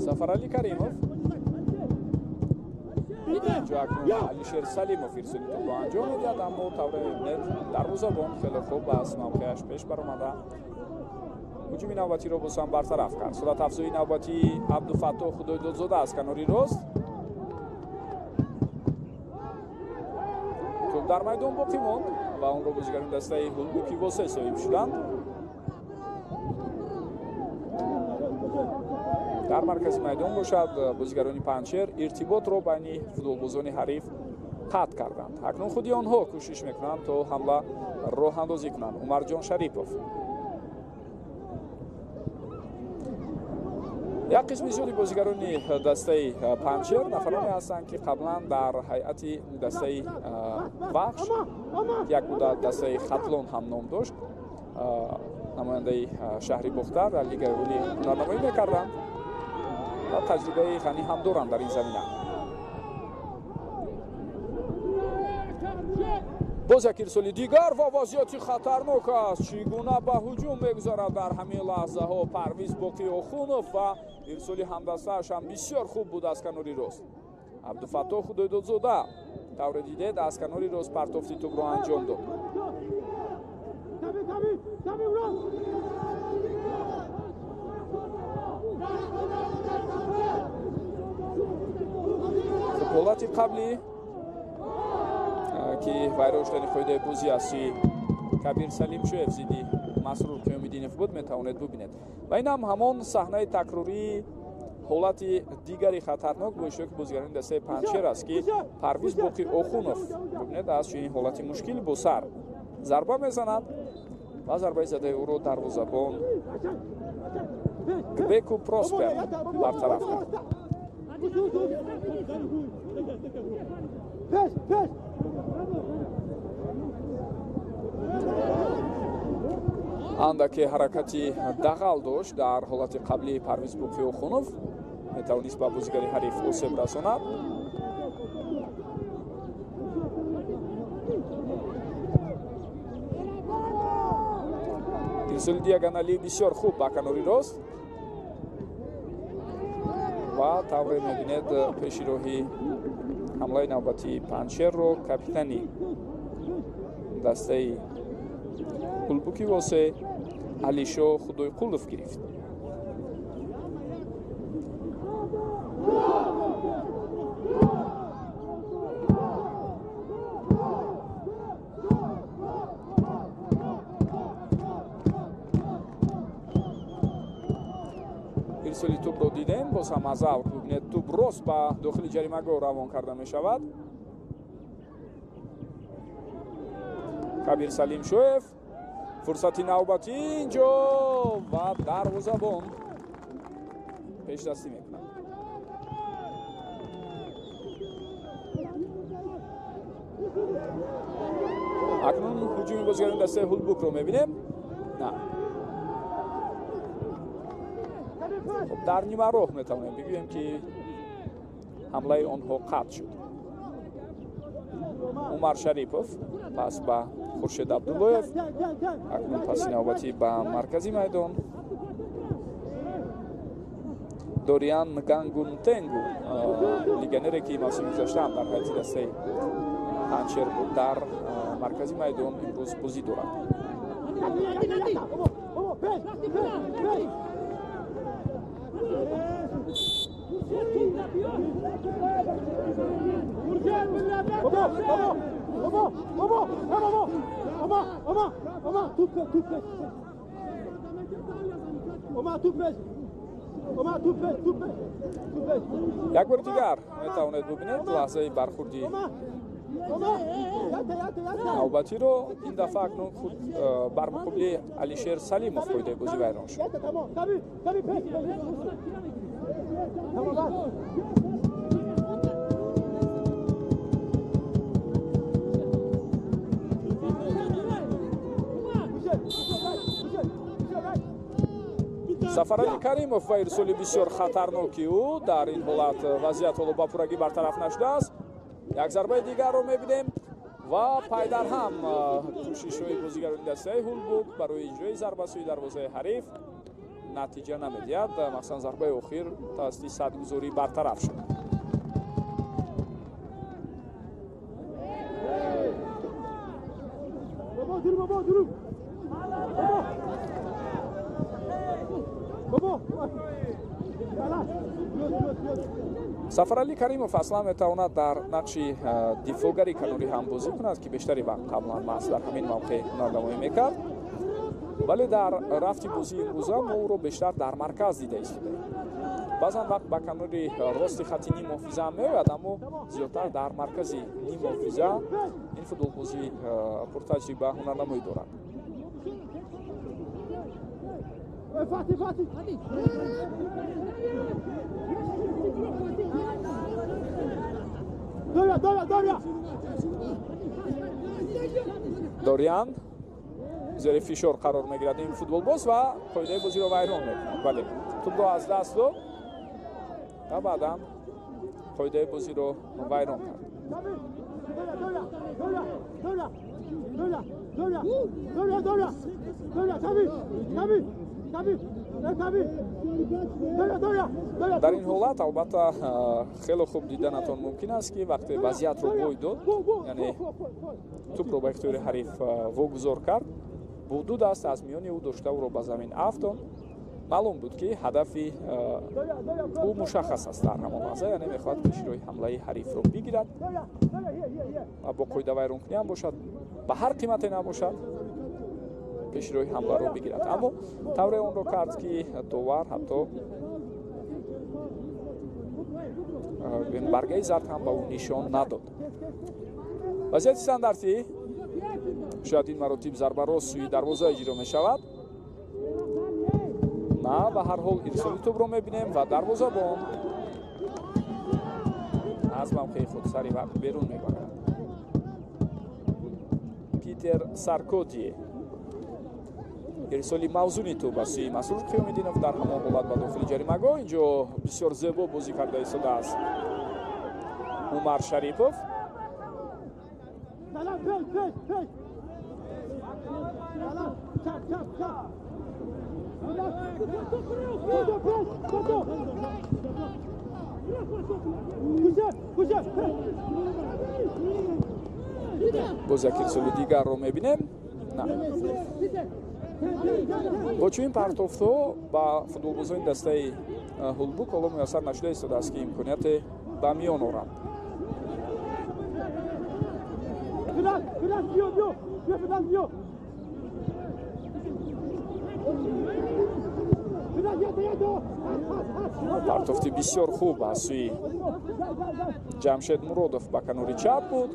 Сафарали Каримов. Инҷо акнун Алишер Салимов ирсоли тӯбро анҷом медиҳад, аммо тавре мебинед дарвозабон хеле хуб аз мавқеаш пеш баромада ҳуҷуми навбатиро боз ҳам бартараф кард. Суръатафзоии навбатии Абдуфаттоҳ Худойдодзода аз канори рост. Тӯб дар майдон боқӣ монд ва онро бозигарони дастаи Ҳулбуки Восе соҳиб шуданд. Дар маркази майдон бошад бозигарони Панҷшер иртиботро байни футболбозони ҳариф қатъ карданд. Акнун худи онҳо кӯшиш мекунанд то ҳамла роҳандозӣ кунанд. Умарҷон Шарипов. Як қисми зиёди бозигарони дастаи Панҷшер нафароне ҳастанд, ки қаблан дар ҳайати дастаи Вахш, як муддат дастаи Хатлон ҳам ном дошт, намояндаи шаҳри Бохтар дар Лигаи Олӣ ҳунарнамоӣ мекарданд ва таҷрибаи ғанӣ ҳам доранд дар ин замина. Боз як ирсоли дигар ва вазъияти хатарнок аст. Чӣ гуна ба ҳуҷум мегузарад дар ҳамин лаҳзаҳо Парвиз Боқиохунов ва ирсоли ҳамдастааш ҳам бисёр хуб буд аз канори рост. Абдуфаттоҳ Худойдодзода тавре дидед аз канори рост партофти тӯбро анҷом дод. Ҳолати қаблӣ ки вайрон шудани қоидаи бозӣ аз сӯи Кабир Салимшоев зидди Масрур Қиёмиддинов буд, метавонед бубинед. Ва ин ҳам ҳамон саҳнаи такрории ҳолати дигари хатарнок бо иштироки бозигарони дастаи Панҷшер аст, ки Парвиз Боқиохунов бубинед аз чунин ҳолати мушкил бо сар зарба мезанад ва зарбаи задаи ӯро дарвозабон Гбеку Проспер бартараф кард. Андаке ҳаракати дағал дошт дар ҳолати қаблии Парвиз Боқиохунов, метавонист ба бозигари ҳариф осеб расонад. Ирсоли диагоналӣ бисёр хуб ба канори рост ва тавре мебинед пеши роҳи ҳамлаи навбатии Панҷшерро капитани дастаи Ҳулбуки Восе Алишо Худойқулов гирифт. Ирсоли тӯбро дидем, боз ҳам аз авт бубинед, тӯб рост ба дохили ҷаримагоҳ равон карда мешавад. Кабир Салимшоев фурсати навбатӣ инҷо ва дарвозабон пешдастӣ мекунад. Акнун ҳуҷуми бозигарони дастаи Ҳулбукро мебинем. На, хуб, дар нимароҳ метавонем бигӯем, ки ҳамлаи онҳо қатъ шуд. Умар Шарипов пас ба Хуршед Абдуллоев, акнун паси навбатӣ ба маркази майдон. Дориан Гангунтенгу, легионере ки мавсими гузашта ҳам дар ҳайати дастаи Панҷшер буд, дар маркази майдон имрӯз бозӣ дорад. Як бори дигар метавонед бубинед лаҳзаи бархурди навбатиро. Ин дафъа акнун худ бар муқобили Алишер Салимов қоидаи бозӣ вайрон шуд. Сафарали Каримов ва ирсоли бисёр хатарноки ӯ дар ин ҳолат вазъият ҳоло ба пуррагӣ бартараф нашудааст. Як зарбаи дигарро мебинем ва пайдарҳам кӯшишҳои бозигарони дастаи Ҳулбук барои иҷрои зарба сӯи дарвозаи ҳариф натиҷа намедиҳад. Махсусан зарбаи охир тавассути садгузорӣ бартараф шуд. Сафарали Каримов аслан метавонад дар нақши дифоъгари канорӣ ҳам бозӣ кунад, ки бештари вақт қаблан маҳз дар ҳамин мавқеъ ҳунарнамоӣ мекард, вале дар рафти бозии имрӯза мо ӯро бештар дар марказ дида истодаем. Баъзан вақт ба канори рости хати ниммуҳофиза ҳам меояд, аммо зиёдтар дар маркази ниммуҳофиза ин футболбози пуртаҷриба ҳунарнамоӣ дорад. Дориан зери фишор қарор мегирад ин футболбоз ва қоидаи бозиро вайрон мекунад. Бале, тӯбро аз даст дод ва баъдан қоидаи бозиро вайрон кард. Дар ин ҳолат албатта хеле хуб диданатон мумкин аст, ки вақте вазъиятро бой дод, яъне тӯбро ба ихтиёри ҳариф вогузор кард, бо ду даст аз миёни ӯ дошта ӯро ба замин афтонд. Маълум буд, ки ҳадафи ӯ мушаххас аст дар ҳамон лаҳза, яъне мехоҳад пешроҳи ҳамлаи ҳарифро бигирад ва бо қоидавайронкунӣ ҳам бошад, ба ҳар қимате набошад, пешроҳи ҳамларо бигирад. Аммо тавре онро кард, ки довар ҳатто баргаи зард ҳам ба ӯ нишон надод. Вазъияти стандартӣ шояд ин маротиб зарбаро сӯи дарвоза иҷро мешавад. На, ба ҳар ҳол ирсоли тӯбро мебинем ва дарвозабон аз мавқеи худ сари вақт берун мебарад. Питер Саркоди ирсоли мавзуни тӯб ба сӯи Масрур Қиёмиддинов дар ҳамон ҳолат ба дохили ҷаримагоҳ. Инҷо бисёр зебо бозӣ карда истодааст Умар Шарипов. Боз як ирсоли дигарро мебинем. На, бо чунин партофтҳо ба футболбозони дастаи Ҳулбук ҳоло муяссар нашуда истодааст, ки имконияте ба миён оранд. Партофти бисёр хуб аз сӯи Ҷамшед Муродов ба канори чап буд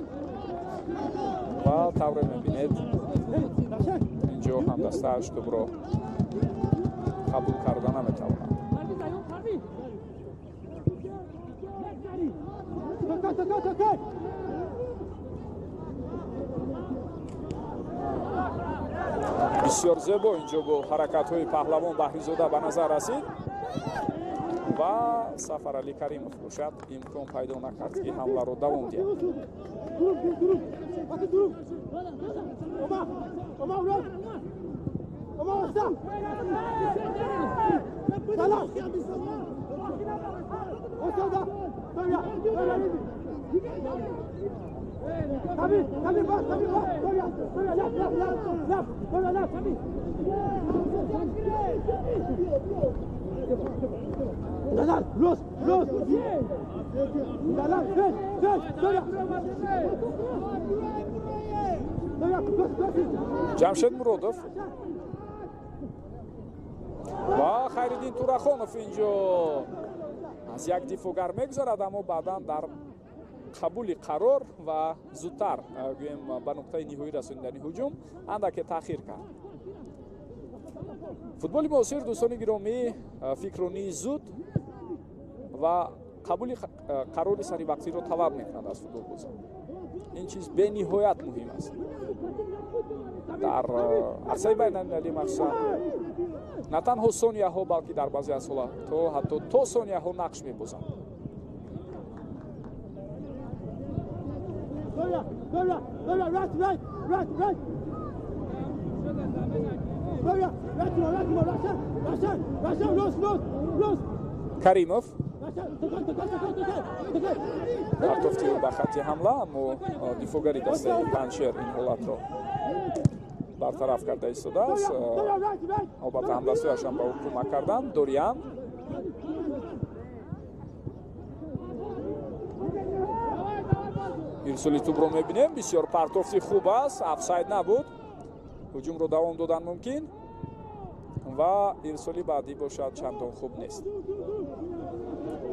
ва тавре мебинед инҷо ҳамдастааш тӯбро қабул карда наметавонад. Бисёр зебо инҷо бо ҳаракатҳои паҳлавон Баҳризода ба назар расид ва Сафаралӣ Каримов бошад имкон пайдо накард, ки ҳамларо давом диҳад. Ҷамшед Муродов ва Хайриддин Турахонов инҷо аз як дифоъгар мегузарад, аммо баъдан дар қабули қарор ва зудтар гӯем ба нуқтаи ниҳоӣ расонидани ҳуҷум андаке таъхир кард. Футболи муосир, дӯстони гиромӣ, фикронии зуд ва қабули қарори саривақтиро талаб мекунад аз футболбозон. Ин чиз бениҳоят муҳим аст дар арсаи байналмилалӣ, махсусан на танҳо сонияҳо, балки дар баъзе аз ҳолатҳо ҳатто то сонияҳо нақш мебозанд. Каримов партофти ӯ ба хатти ҳамла, аммо дифоъгари дастаи Панҷшер ин ҳолатро бартараф карда истодааст. Албатта ҳамдастҳояшам ба ӯ кӯмак карданд. Дориан ирсоли тӯбро мебинем, бисёр партофти хуб аст, офсайд набуд, ҳуҷумро давом додан мумкин ва ирсоли баъдӣ бошад чандон хуб нест.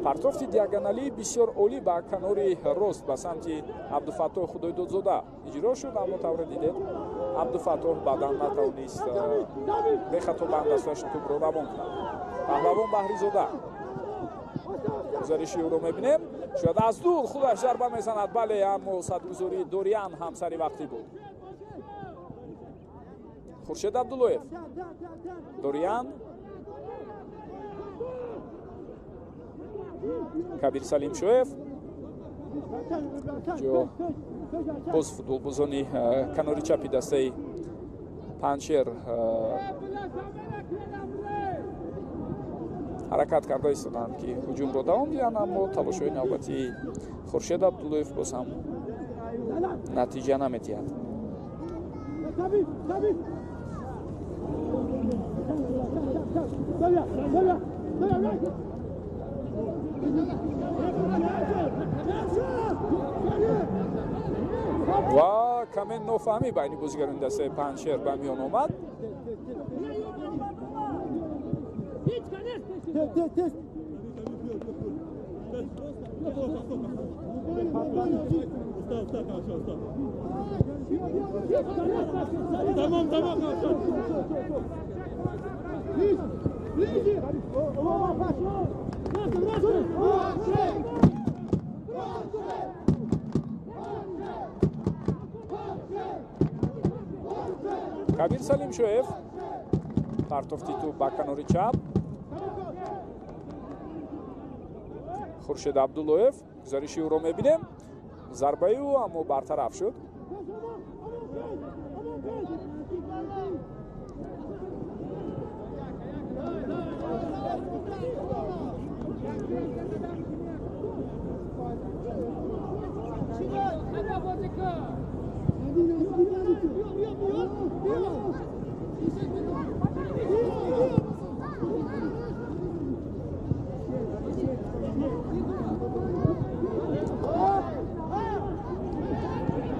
Партофти диагоналӣ бисёр олӣ ба канори рост ба самти Абдуфаттоҳ Худойдодзода иҷро шуд, аммо тавре дидед Абдуфаттоҳ баъдан натавонист бехато ба ҳамдасташ тӯбро равон кунад. Паҳлавон Баҳризода, гузариши ӯро мебинем, шояд аз дур худаш зарба мезанад, бале, аммо садгузории Дориан ҳам сари вақтӣ буд. Хуршед Абдуллоев, Дориан, Кабир Салимшоев, ҷо боз футболбозони канори чапи дастаи Панҷшер ҳаракат карда истоданд, ки ҳуҷумро давом диҳанд, аммо талошҳои навбатии Хуршед Абдуллоев боз ҳам натиҷа намедиҳад. Ва каме нофаҳмӣ байни бозигарони дастаи Панҷшер ба миён омад. Кабир Салимшоев, партофти тӯб ба канори чап. Хуршед Абдуллоев, гузариши ӯро мебинем, зарбаи ӯ аммо бартараф шуд.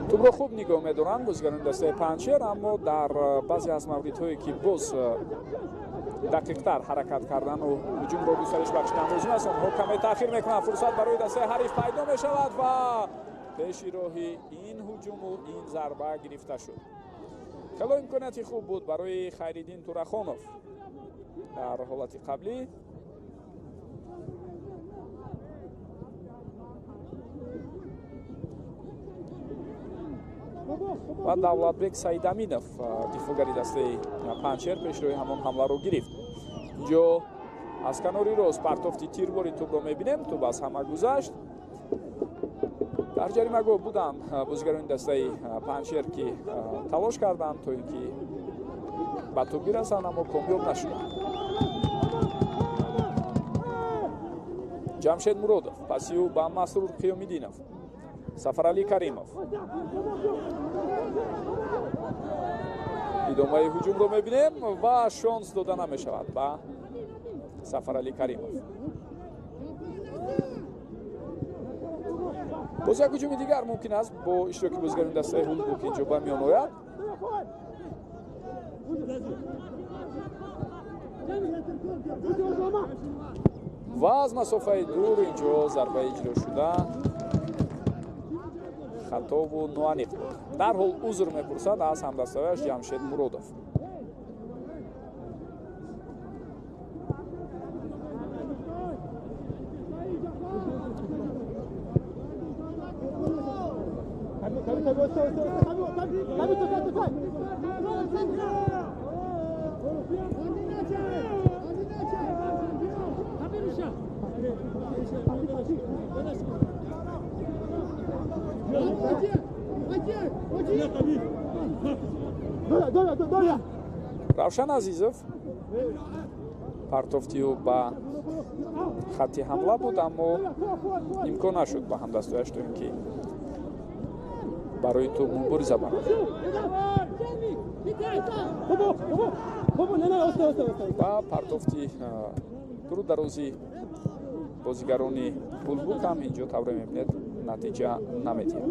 Тӯбро хуб нигоҳ медоранд бозигарони дастаи Панҷшер, аммо дар баъзе аз мавридҳое ки боз дақиқтар ҳаракат кардану ҳуҷумро густариш бахшидан лозим аст, онҳо каме таъхир мекунанд. Фурсат барои дастаи ҳариф пайдо мешавад ва пеши роҳи ин ҳуҷуму ин зарба гирифта шуд. Хело имконияти хуб буд барои Хайриддин Турахонов дар ҳолати қаблӣ. Ва Давлатбек Саидаминов, дифоъгари дастаи Панҷшер, пешроҳи ҳамон ҳамларо гирифт. Инҷо аз канори рост партофти тирбори тӯбро мебинем, тӯб аз ҳама гузашт. Дар ҷаримагоҳ буданд бозигарони дастаи Панҷшер, ки талош карданд то ин ки ба тӯб бирасанд, аммо комёб нашуданд. Ҷамшед Муродов, паси ӯ ба Масрур Қиёмиддинов, Сафаралӣ Каримов. Идомаи ҳуҷумро мебинем ва шонс дода намешавад ба Сафаралӣ Каримов. Боз як ҳуҷуми дигар мумкин аст бо иштироки бозигарони дастаи Ҳулбук инҷо ба миён ояд. Ва аз масофаи дур инҷо зарбаи иҷро шуда хатову ноаниқ буд. Дарҳол узр мепурсад аз ҳамдаставияш Ҷамшед Муродов. Равшан Азизов, партофти ӯ ба хатти ҳамла буд, аммо имкон нашуд ба ҳамдастояш то ин ки барои тӯб мубориза барад. Ва партофти дуру дарози бозигарони Ҳулбук ҳам инҷо тавре мебинед натиҷа намедиҳад.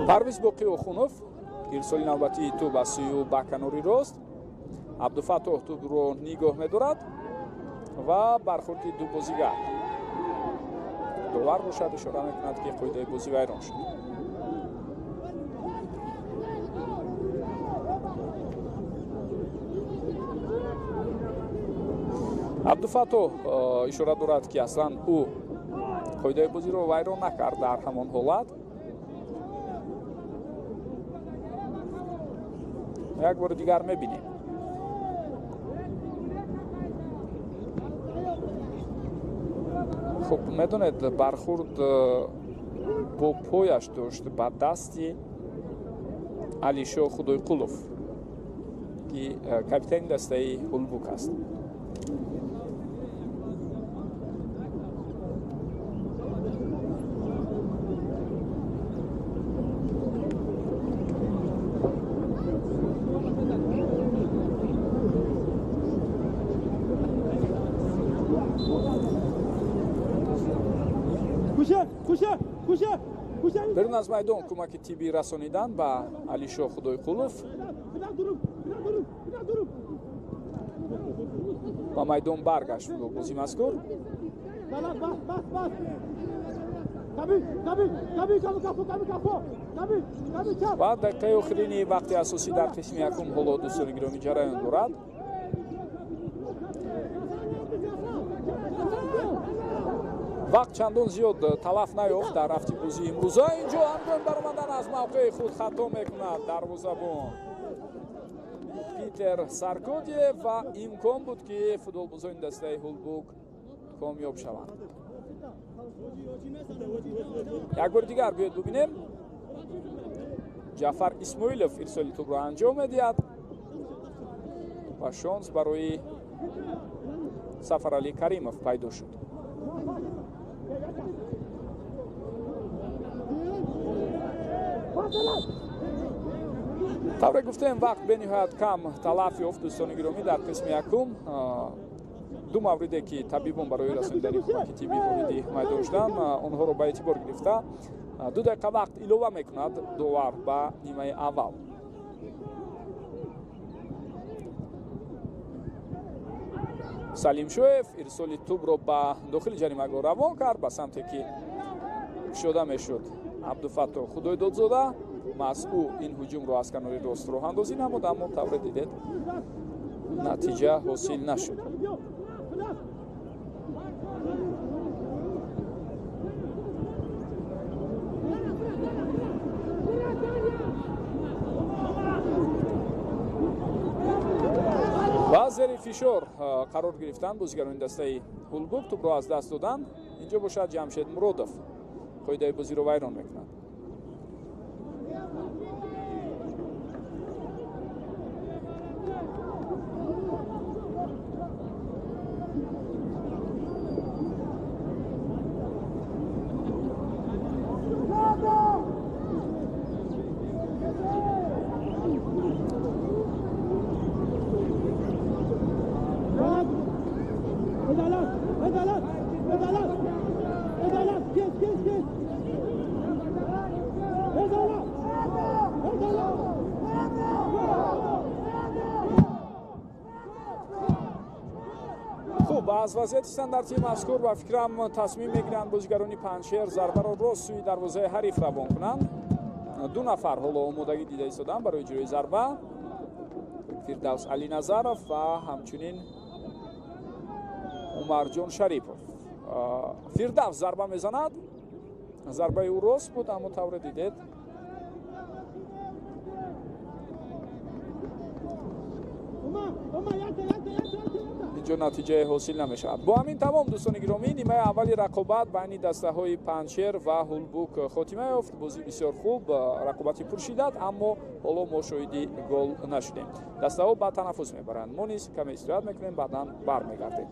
Парвиз Боқӣ Охунов ирсоли навбатии тӯб аз сӯи ӯ ба канори рост. Абдуфаттоҳ тӯбро нигоҳ медорад ва бархӯрди ду бозигар. Довар бошад ишора мекунад, ки қоидаи бозӣ вайрон шуд. Абдуфаттоҳ ишора дорад, ки аслан ӯ қоидаи бозиро вайрон накард дар ҳамон ҳолат. Як бори дигар мебинем. Хуб, медонед, бархӯрд бо пояш дошт ба дасти Алишо Худойқулов, ки капитани дастаи Ҳулбук аст. Берун аз майдон кӯмаки тиббӣ расонидан ба Алишо Худойқулов. Ба майдон баргашт бозӣ мазкур. Ва дақиқаи охирини вақти асосӣ дар қисми якум ҳоло дӯстони гиромӣ ҷараён дорад. Вақт чандон зиёд талаф наёфт дар рафти бозии имрӯза. Инҷо ҳангоми баромадан аз мавқеи худ хато мекунад дарвозабон Питер Саркодиев ва имкон буд, ки футболбозони дастаи Ҳулбук комёб шаванд. Як бори дигар биёед бубинем. Ҷаъфар Исмоилов ирсоли тӯбро анҷом медиҳад ва шонс барои Сафаралӣ Каримов пайдо шуд. Тавре гуфтем, вақт бениҳоят кам талаф ёфт дӯстони гиромӣ дар қисми якум. Ду мавриде, ки табибон барои расонидани кӯмаки тиббӣ вориди майдон шуданд, онҳоро ба эътибор гирифта 2 дақиқа вақт илова мекунад довар ба нимаи аввал. Салимшоев ирсоли тӯбро ба дохили ҷаримагоҳ равон кард, ба самте ки кушода мешуд Абдуфаттоҳ Худойдодзода. Маҳз ӯ ин ҳуҷумро аз канори рост роҳандозӣ намуд, аммо тавре дидед натиҷа ҳосил нашуд. Ва зери фишор қарор гирифтанд бозигарони дастаи Ҳулбук, тӯбро аз даст доданд. Инҷо бошад Ҷамшед Муродов қоидаи бозиро вайрон мекунад. Хуб, аз вазъияти стандартии мазкур ба фикрам тасмим мегиранд бозигарони Панҷшер зарбаро рост сӯи дарвозаи ҳариф равон кунанд. Ду нафар ҳоло омодагӣ дида истоданд барои иҷрои зарба: Фирдавс Алиназаров ва ҳамчунин Умарҷон Шарипов. Фирдавс зарба мезанад, зарбаи ӯ рост буд, аммо тавре дидед инҷо натиҷае ҳосил намешавад. Бо ҳамин тамом дӯстони гиромӣ, нимаи аввали рақобат байни дастаҳои Панҷшер ва Ҳулбук хотима ёфт. Бозӣ бисёр хуб, рақобати пуршиддат, аммо ҳоло мо шоҳиди гол нашудем. Дастаҳо ба танаффус мебаранд, мо низ каме истироҳат мекунем, баъдан бармегардем.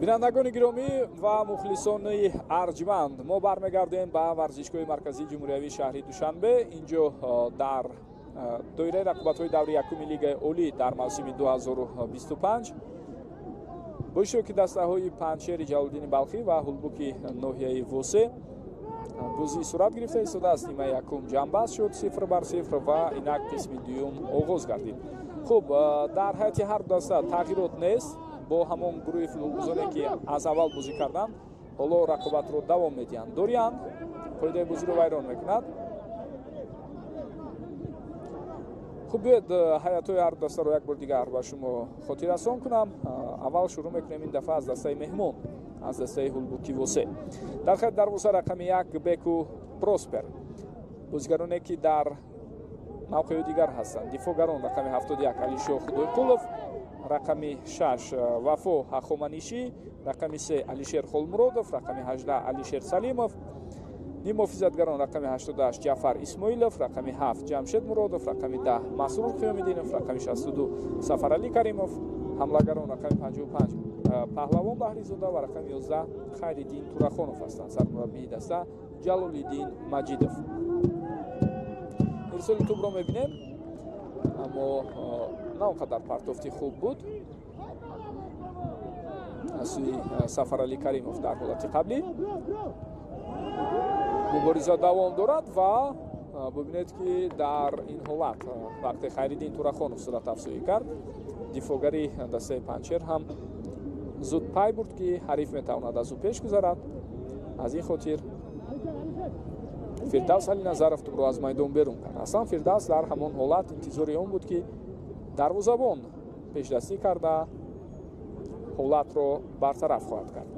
Бинандагони гиромӣ ва мухлисони арҷманд, мо бармегардем ба варзишгоҳи марказии ҷумҳуриявии шаҳри Душанбе. Инҷо дар доираи рақобатҳои даври якуми Лигаи Олӣ дар мавсими 2025 бо иштироки дастаҳои Панҷшери Ҷалолиддини Балхӣ ва Ҳулбуки ноҳияи Восе бозӣ сурат гирифта истодааст. Нимаи якум ҷамъбаст шуд 0-0 ва инак қисми дуюм оғоз гардид. Хуб, дар ҳайати ҳар ду даста тағйирот нест. Бо ҳамон гурӯҳи футболбозоне ки аз аввал бозӣ карданд, ҳоло рақобатро давом медиҳанд. Дориан қоидаи бозиро вайрон мекунад. Хуб, биёед ҳайатҳои ҳар ду дастаро як бор дигар ба шумо хотиррасон кунам. Аввал шурӯъ мекунем ин дафъа аз дастаи меҳмон, аз дастаи Ҳулбуки Восе. Дар хати дарвоза рақами 1 Беку Проспер, бозигароне ки дар мавқеъҳои дигар ҳастанд. Дифоъгарон рақами 71 Алишо Худойқулов, рақами 6 Вафо Ҳахоманишӣ, рақами 3 Алишер Холмуродов, рақами 18 Алишер Салимов, ниммуҳофизатгарон рақами 88 Ҷафар Исмоилов, рақами 7 Ҷамшед Муродов, рақами 10 Масрур Қиёмиддинов, рақами 62 Сафаралӣ Каримов, ҳамлагарон рақами 55 Паҳлавон Баҳризода ва рақами 11 Хайриддин Турахонов ҳастанд. Сармураббии даста Ҷалолиддин Маҷидов. Ирсоли тӯбро мебинем, аммо на он қадар партофти хуб буд аз сӯи Сафаралӣ Каримов дар ҳолати қаблӣ. Мубориза давом дорад ва бибинед ки дар ин ҳолат вақте Хайриддин Турахонов суратафзоӣ кард, дифоъгари дастаи Панҷшер ҳам зуд пай бурд ки ҳариф метавонад аз ӯ пеш гузарад. Аз ин хотир Фирдавс Алиназаров тӯбро аз майдон берун кард. Аслан Фирдавс дар ҳамон ҳолат интизори он буд ки дарвозабон пешдастӣ карда ҳолатро бартараф хоҳад кард.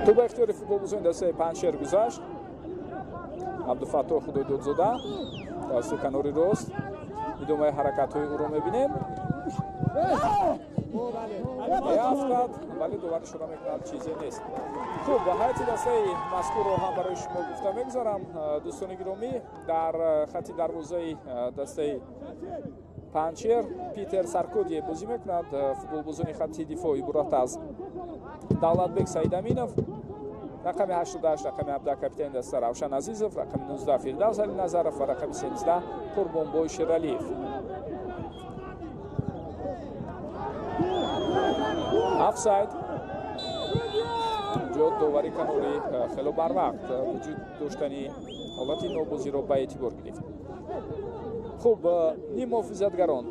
Тӯб ба ихтиёри футболбозони дастаи Панҷшер гузашт. Абдуфаттоҳ Худойдодзода тавассути канори рост идомаи ҳаракатҳои ӯро мебинем. Меафтад, вале довар ишора мекунад, чизе нест. Хуб, ҳайати дастаи мазкурро ҳам барои шумо гуфта мегузарам. Дӯстони гиромӣ, дар хати дарвозаи дастаи Панҷшер Питер Саркодие бозӣ мекунад. Футболбозони хати дифоъ иборат аз Давлатбек Саидаминов, рақами 88, рақами 17 капитани даста Равшан Азизов, рақами 19 Фирдавс Алиназаров ва рақами 13 Қурбонбой Шералиев. Офсайд. Инҷо довари канорӣ хело барвақт вуҷуд доштани ҳолати нобозиро ба эътибор гирифт. Хуб, ниммуҳофизатгарон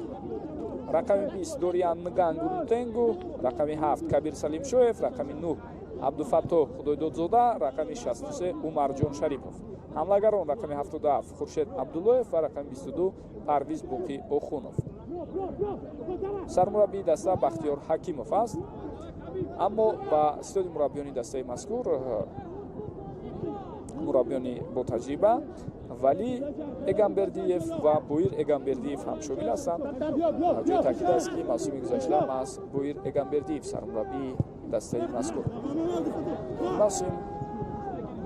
рақами 20 Дориан Нгангу Нтенгу, рақами 7 Кабир Салимшоев, рақами 9 Абдуфаттоҳ Худойдодзода, рақами 63 Умарҷон Шарипов. Ҳамлагарон рақами 77 Хуршед Абдуллоев ва рақами 22 Парвиз Боқӣ Охунов. Сармураббии даста Бахтиёр Ҳакимов аст, аммо ба ситоди мураббиёни дастаи мазкур мураббиёни бо таҷриба Вали Эгамбердиев ва Буир Эгамбердиев ҳам шомил ҳастанд. Ҷои таъкид аст ки мавсими гузашта маҳз Буир Эгамбердиев сармураббии дастаи мазкур. Мавсим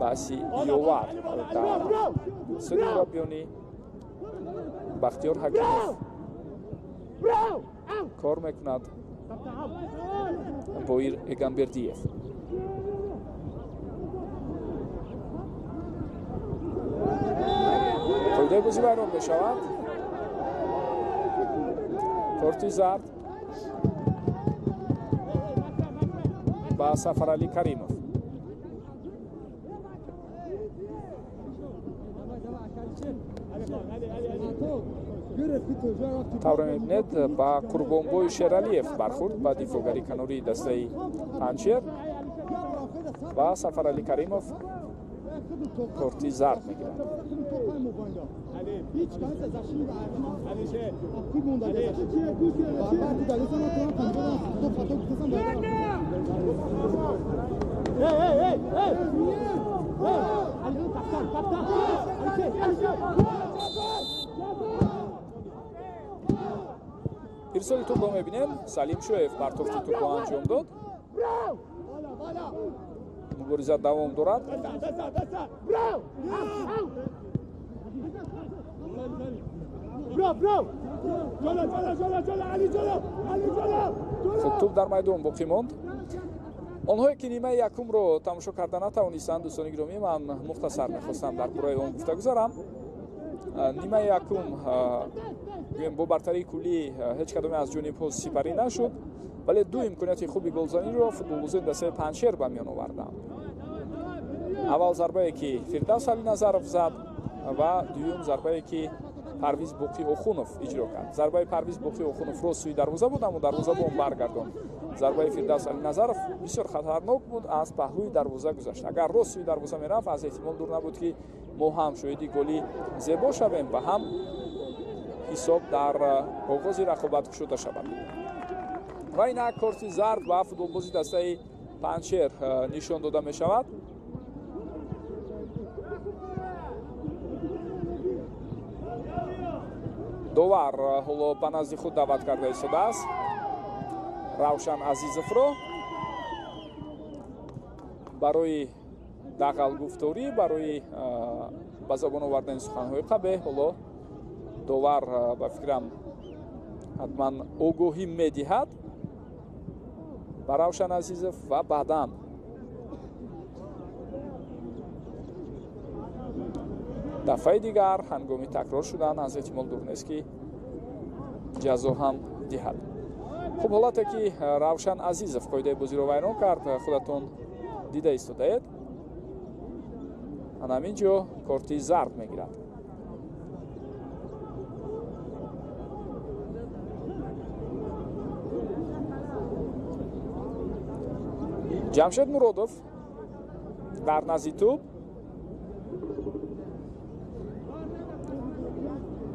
Баҳси ёвар дар суди мураббиёнӣ Бахтиёр Ҳакимов кор мекунад Боир Эгамбердиев. Қоидаи бозӣ вайрон мешавад. Корти зард ба Сафаралӣ Каримов. Тавре мебинед, ба Қурбонбой Шералиев бархӯрд ба дифоъгари канории дастаи Панҷшер ва Сафаралӣ Каримов корти зард мегирад. Ирсоли тӯбро мебинем. Салим Шоев партофти тӯбро анҷом дод. Мубориза давом дорад. Хуб, тӯб дар майдон боқӣ монд. Онҳое ки нимаи якумро тамошо карда натавонистанд, дӯстони гиромӣ, ман мухтасар мехостам дар бораи он гуфта гузарам. Нимаи якум гӯем бо бартарии куллӣ ҳеҷ кадоме аз ҷонибҳо сипарӣ нашуд, вале ду имконияти хуби голзаниро футболбозони дастаи Панҷшер ба миён оварданд. Аввал зарбае ки Фирдавс Алиназаров зад ва дуюм зарбае ки Парвиз Боқӣ Охунов иҷро кард. Зарбаи Парвиз Боқӣ Охунов рост сӯи дарвоза буд, аммо дарвозабон баргардонд. Зарбаи Фирдавс Алиназаров бисёр хатарнок буд, аз паҳлӯи дарвоза гузашт. Агар рост сӯи дарвоза мерафт, аз эҳтимол дур набуд ки мо ҳам шоҳиди голи зебо шавем ва ҳам ҳисоб дар оғози рақобат кушода шавад. Ва инак корти зард ба футболбози дастаи Панҷшер нишон дода мешавад. Довар ҳоло ба назди худ даъват карда истодааст Равшан Азизовро барои дағалгуфторӣ, барои ба забон овардани суханҳои қабеҳ. Ҳоло довар ба фикрам ҳатман огоҳӣ медиҳад ба Равшан Азизов ва баъдан дафъаи дигар ҳангоми такрор шудан аз эҳтимол дур нест ки ҷазо ҳам диҳад. Хуб, ҳолате ки Равшан Азизов қоидаи бозиро вайрон кард, худатон дида истодаед. Ана ҳамин ҷо корти зард мегирад. Ҷамшед Муродов дар назди тӯб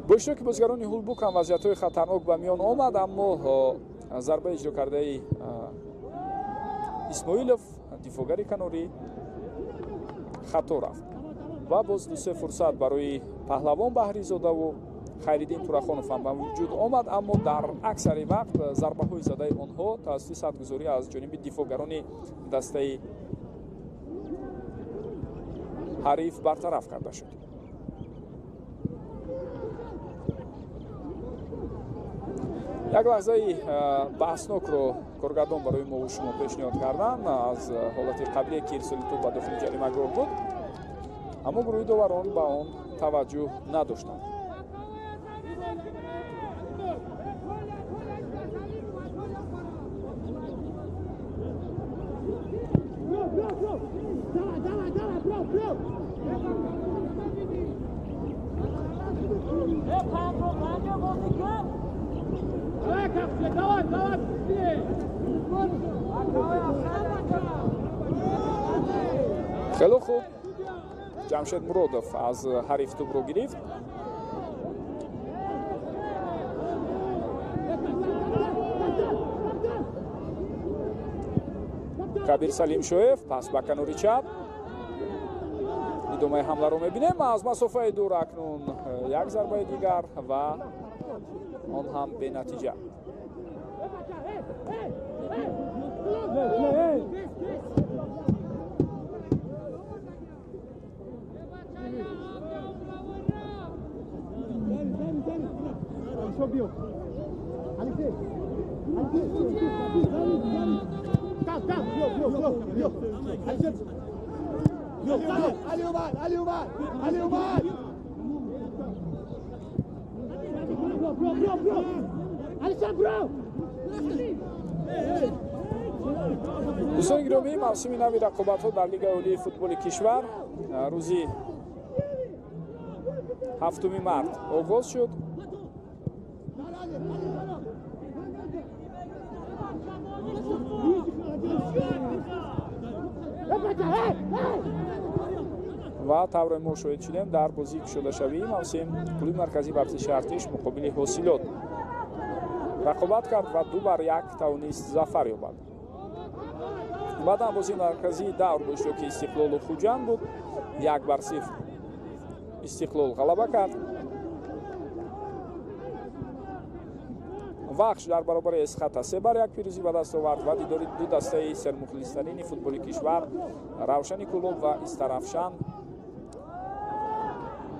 бо иштироки бозигарони Ҳулбук ҳам вазъиятҳои хатарнок ба миён омад, аммо зарбаи иҷро кардаи Исмоилов, дифоъгари канорӣ, хато рафт ва боз ду-се фурсат барои Паҳлавон Баҳризодаву Хайриддин Турахонов ҳам ба вуҷуд омад, аммо дар аксари вақт зарбаҳои задаи онҳо тавассути садгузорӣ аз ҷониби дифоъгарони дастаи ҳариф бартараф карда шуд. Як лаҳзаи баҳснокро коргардон барои мо шумо пешниҳод кардан аз ҳолати қаблие ки ирсоли тӯб ба дохили ҷаримагоҳ буд, аммо гурӯҳи доварон ба он таваҷҷӯҳ надоштанд. Хеле хуб, Ҷамшед Муродов аз ҳариф тӯбро гирифт. Кабир Салимшоев пас ба канори чап. Идомаи ҳамларо мебинем аз масофаи дур. Акнун як зарбаи дигар ва он ҳам бенатиҷа. Дӯстони гиромӣ, мавсими нави рақобатҳо дар Лигаи олии футболи кишвар рӯзи 7 март оғоз шуд. Ва тавре мо шоҳид шудем, дар бозии кушодашавии мавсим клуби марказии варзиши Артиш муқобили Ҳосилот рақобат кард ва 2-1 тавонист зафар ёбад. Баъдан бозии марказии давр бо иштироки Истиқлолу Хуҷанд буд. 1-0 Истиқлол ғалаба кард. Вахш дар баробари Эсхата 3-1 пирӯзӣ ба даст овард ва дидори ду дастаи сермухлистарини футболи кишвар Равшани Кӯлоб ва Истарафшан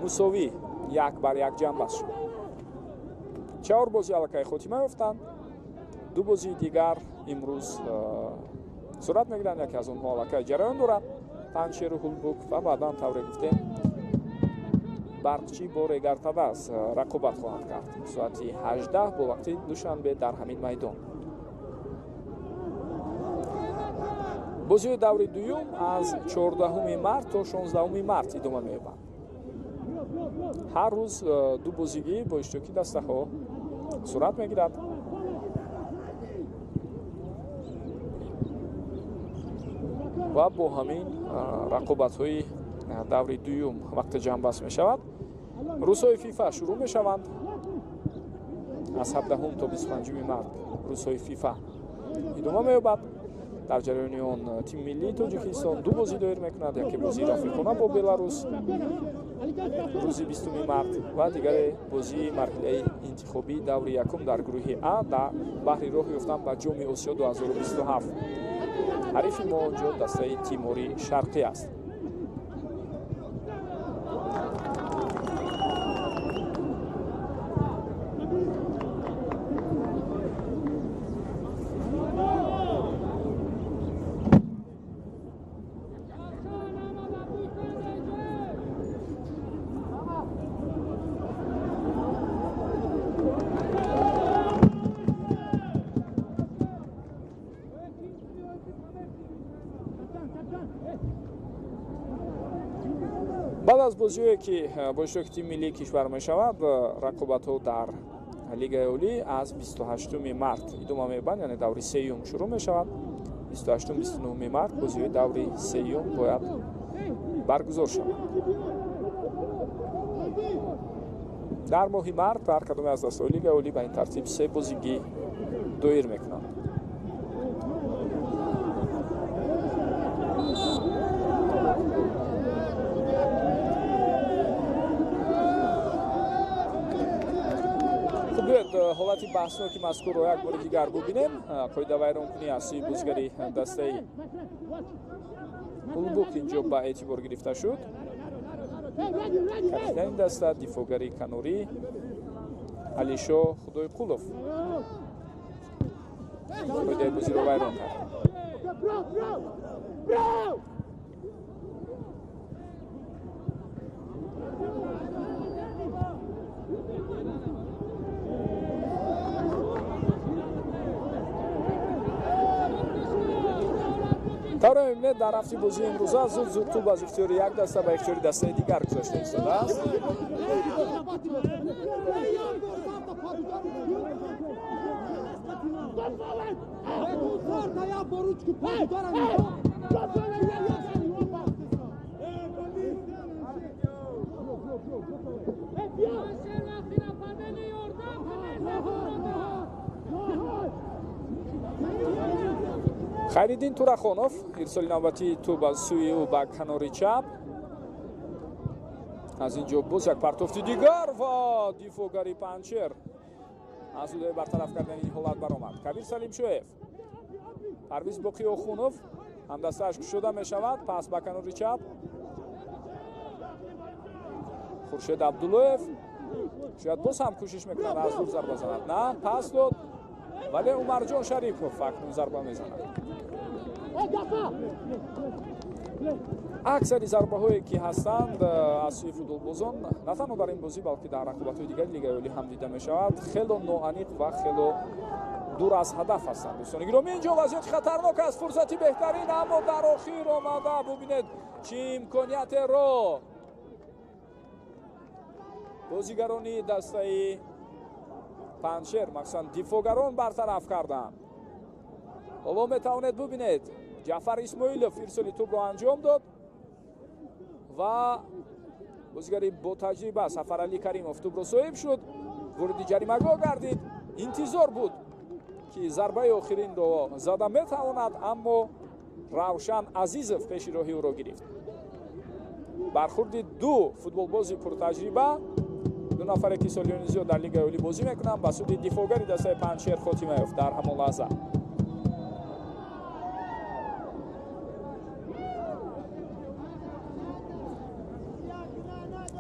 мусовӣ 1-1 ҷамъбаст шуд. 4 бозӣ аллакай хотима ёфтанд. 2 бозии дигар имрӯз сурат мегиранд. Яке аз онҳо аллакай ҷараён дорад, Панҷшеру Ҳулбук, ва баъдан тавре гуфтем Барқчӣ бо Регартадаз рақобат хоҳанд кард соати 18 бо вақти Душанбе дар ҳамин майдон. Бозиҳои даври дуюм аз 14 март то 16 март идома меёбанд. Ҳар рӯз 2 бозигӣ бо иштироки дастаҳо сурат мегирад. Ва бо ҳамин рақобатҳои даври дуюм вақте ҷамъбаст мешавад. Рӯзҳои ФИФА шурӯъ мешаванд. Аз 17 то 25 март рӯзҳои ФИФА идома меёбад. Дар ҷараёни он тими миллии Тоҷикистон 2 бозӣ доир мекунад. Яке бозии рафиқона бо Беларус рӯзи 20 март ва дигаре бозии марҳилаи интихобии даври якум дар гурӯҳи А дар баҳри роҳ ёфтан ба Ҷоми Осиё 2027. Ҳарифи мо онҷо дастаи Тимори Шарқӣ аст. Баъд аз бозиҳое ки бо иштироки тими миллии кишвар мешавад, рақобатҳо дар Лигаи олӣ аз 28 март идома меёбанд, яъне даври сеюм шурӯъ мешавад. 28-29 март бозиҳои даври сеюм бояд баргузор шаванд. Дар моҳи март ҳар кадоме аз дастаҳои Лигаи олӣ ба ин тартиб 3 бозигӣ доир мекунанд. Биёед ҳолати баҳсноки мазкурро як бори дигар бубинем. Қоидавайронкунӣ аз сӯи бозигари дастаи Ҳулбук инҷо ба эътибор гирифта шуд. Капитани даста, дифоъгари канорӣ Алишо Худойқулов қоидаи бозиро вайрон кард. Тавре мебинед, дар рафти бозии имрӯза зуд зуд тӯб аз ихтиёри як даста ба ихтиёри дастаи дигар гузашта истодааст. Хайриддин Турахонов ирсоли навбатии тӯб аз сӯи ӯ ба канори чап. Аз ин ҷо боз як партофти дигар ва дифоъгари Панҷшер аз ӯдаи бартараф кардани ин ҳолат баромад. Кабир Салимшоев, Парвиз Боқиохунов ҳамдастааш кушода мешавад, пас ба канори чап. Хуршед Абдуллоев Шояд боз ҳам кӯшиш мекунад аз дур зарба занад. На, пас дод, вале Умарҷон Шарипов акнун зарба мезанад. Аксари зарбаҳое ки ҳастанд аз сӯи футболбозон на танҳо дар ин бозӣ, балки дар рақобатҳои дигари Лигаи Олӣ ҳам дида мешавад, хело ноаниқ ва хело дур аз ҳадаф ҳастанд. Дӯстони гиромӣ, инҷо вазъияти хатарнок аст, фурсати беҳтарин, аммо дар охир омада бубинед чӣ имкониятеро бозигарони дастаи Панҷшер, махсусан дифоъгарон бартараф карданд. Ҳоло метавонед бубинед, Ҷаъфар Исмоилов ирсоли тӯбро анҷом дод ва бозигари ботаҷриба Сафаралӣ Каримов тӯбро соҳиб шуд, вориди ҷаримагоҳ гардид. Интизор буд ки зарбаи охиринро зада метавонад, аммо Равшан Азизов пеши роҳи ӯро гирифт. Бархурди ду футболбози пуртаҷриба, ду нафаре ки солиёни зиёд дар Лигаи Олӣ бозӣ мекунанд, ба суди дифоъгари дастаи Панҷшер хотима ёфт дар ҳамон лаҳза.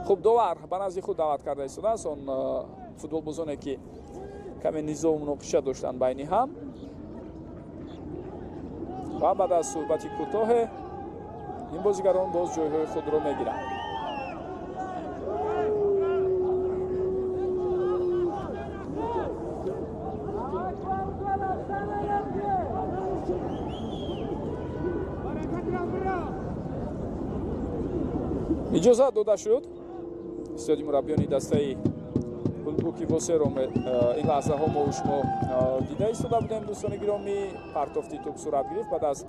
Хуб, довар ба назди худ даъват карда истодааст он футболбозоне ки каме низову муноқиша доштанд байни ҳам, ва баъд аз суҳбати кӯтоҳе ин бозигарон боз ҷойҳои худро мегиранд. Иҷозат дода шуд истоди мураббиёни дастаи Ҳулбуки Восеро. Ин лаҳзаҳо мо шумо дида истода будем, дӯстони гиромӣ, партофти тӯб сурат гирифт баъд аз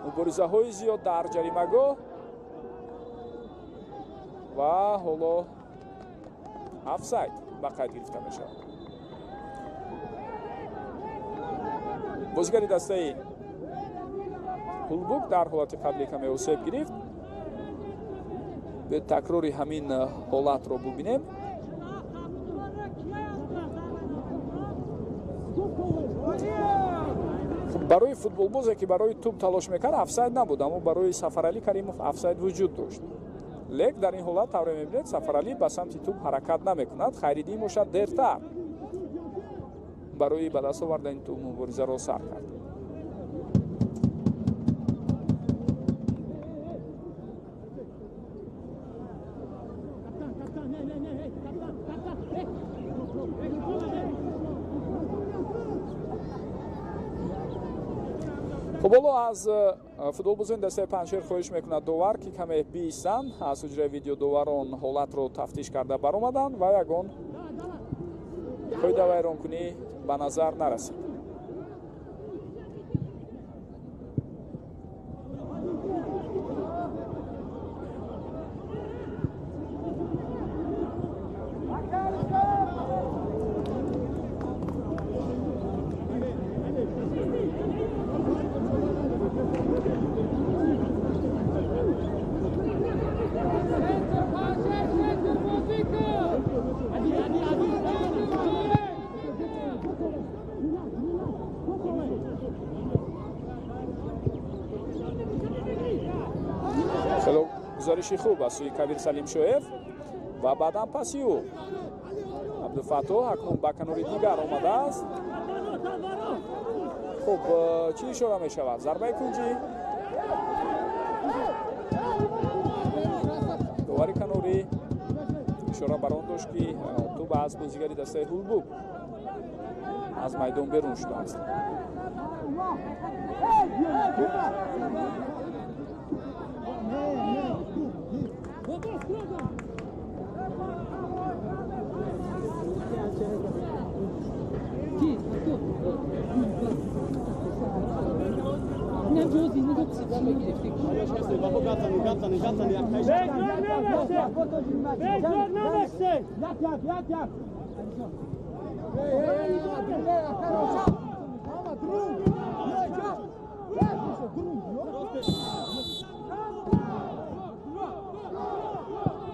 муборизаҳои зиёд дар ҷаримагоҳ ва ҳоло офсайд ба қайд гирифта мешавад. Бозигари дастаи Ҳулбук дар ҳолати қаблӣ каме осеб гирифт. به такрори ҳамин ҳолатро бубинем. Барои футболбозе ки барои тӯб талош мекард офсайд набуд, аммо барои Сафаралӣ Каримов офсайд вуҷуд дошт. Лек дар ин ҳолат тавре мебинед, Сафаралӣ ба самти тӯб ҳаракат намекунад. Хайриддин бошад дертар барои ба даст овардани тӯб муборизаро сар кард. Хуб, ҳоло аз футболбозони дастаи Панҷшер хоҳиш мекунад довар ки каме биистанд. Аз ҳуҷраи видеодоварон ҳолатро тафтиш карда баромаданд ва ягон қоидавайронкунӣ ба назар нарасид. Гузариши хуб аз сӯи Кабир Салимшоев ва баъдан паси ӯ Абдуфаттоҳ акнун ба канори дигар омадааст. Хуб, чӣ ишора мешавад? Зарбаи кунҷӣ. Довари канорӣ ишора бар он дошт ки тӯб аз бозигари дастаи Ҳулбук аз майдон берун шудааст.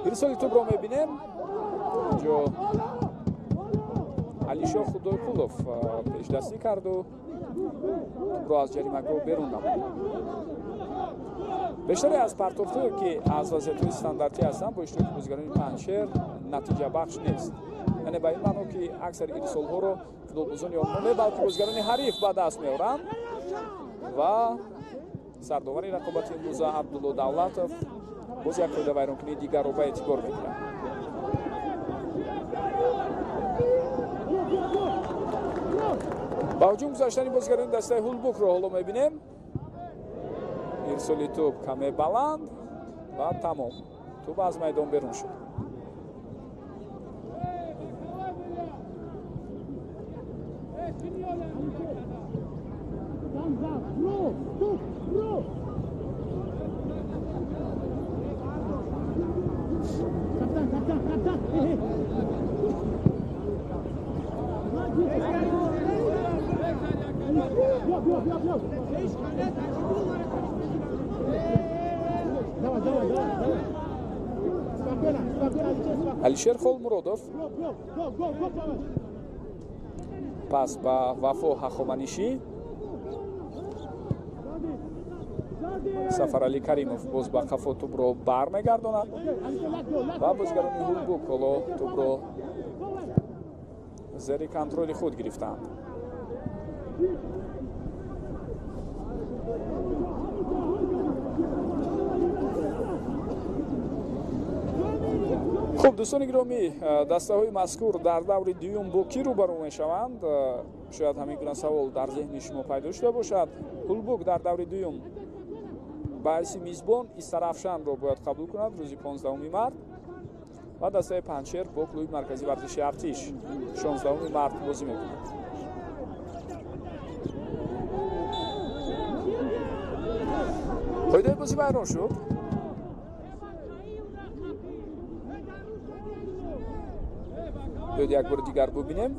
Ирсоли тӯбро мебинем. Инҷо Алишо Худойқулов пешдастӣ карду тӯбро аз ҷаримагоҳ берун намуд. Бештаре аз партофтҳое ки аз вазъиятҳои стандартӣ ҳастанд бо иштироки бозигарони Панҷшер Натиҷабахш нест. Яъне ба ин маъно, ки аксари ирсолҳоро футболбозони онҳо не, балки бозигарони ҳариф ба даст меоранд ва сардовари рақобати имрӯза Абдулло Давлатов боз як қоидавайронкунии дигарро ба эътибор мегирад. Ба ҳуҷум гузаштани бозигарони дастаи Ҳулбукро ҳоло мебинем. Ирсоли тӯб каме баланд ва тамом, тӯб аз майдон берун шуд. Алишер Холмуродов пас ба Вафо Ҳахоманишӣ, Сафаралӣ Каримов боз ба қафо тӯбро бармегардонад ва бозигарони Ҳулбук ҳоло тӯбро зери контроли худ гирифтаанд. Хуб, дӯстони гиромӣ, дастаҳои мазкур дар даври дуюм бо кӣ рӯбарӯ мешаванд? Шояд ҳамин гуна савол дар зеҳни шумо пайдо шуда бошад. Ҳулбук дар даври дуюм ба ҳайси мизбон Истарафшанро бояд қабул кунад рӯзи 15 март ва дастаи Панҷшер бо клуби марказии варзиши Артиш 16 март бозӣ мекунад. Қоидаи бозӣ вайрон шуд. Биёед як бори дигар бубинем.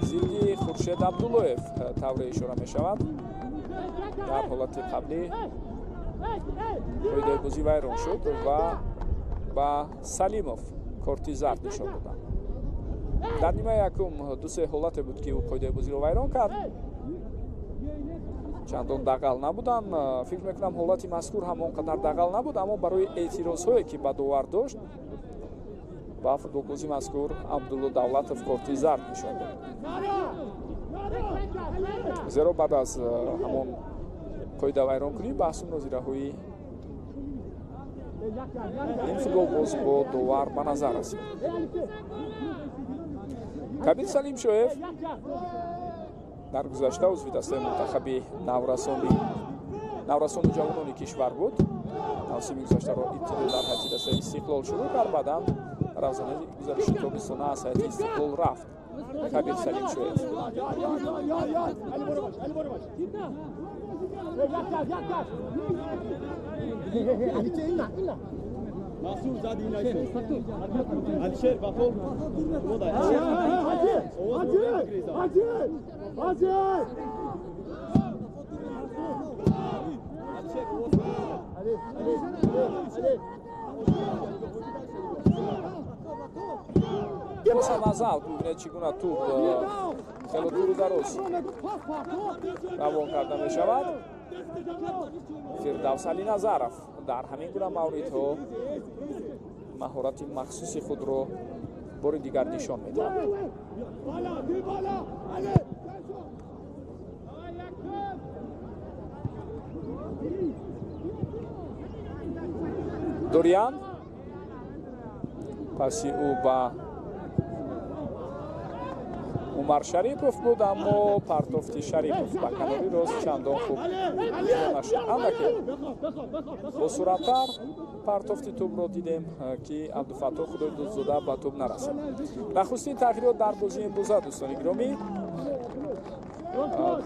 Зидди Хуршед Абдуллоев тавре ишора мешавад. Дар ҳолати қаблӣ қоидаи бозӣ вайрон шуд ва ба Салимов корти зард нишон доданд. Дар нимаи якум ду-се ҳолате буд, ки ӯ қоидаи бозиро вайрон кард. Чандон дағал набуданд. Фикр мекунам, ҳолати мазкур ҳам он қадар дағал набуд, аммо барои эътирозҳое, ки ба довар дошт, ба футболбози мазкур Абдулло Давлатов корти зард нишон дод. Зеро баъд аз ҳамон қоидавайронкунӣ баҳсу мунозираҳои ин футболбоз бо довар ба назар расид. Кабир Салимшоев дар гузашта узви дастаи мунтахаби наврасону ҷавонони кишвар буд. Мавсими гузаштаро ибтидо дар ҳайати дастаи Истиқлол шурӯъ кард, баъдан равзанаи гузариши тобистона аз ҳайати Истиқлол рафт. Кабир Салимшоев. Боз ҳам аз авт бубинед, чӣ гуна тӯб хело дуру дароз равон карда мешавад. Фирдавс Алиназаров дар ҳамин гуна мавридҳо маҳорати махсуси худро бори дигар нишон медиҳад. Дориан паси ӯ ба Умар Шарипов буд, аммо партофти Шарипов ба канори рост чандон хуб иҷро нашуд. Андаке бо суръаттар партофти тӯбро дидем, ки Абдуфаттоҳ Худойдодзода ба тӯб нарасид. Нахустин тағйирот дар бозии имрӯза, дӯстони гиромӣ,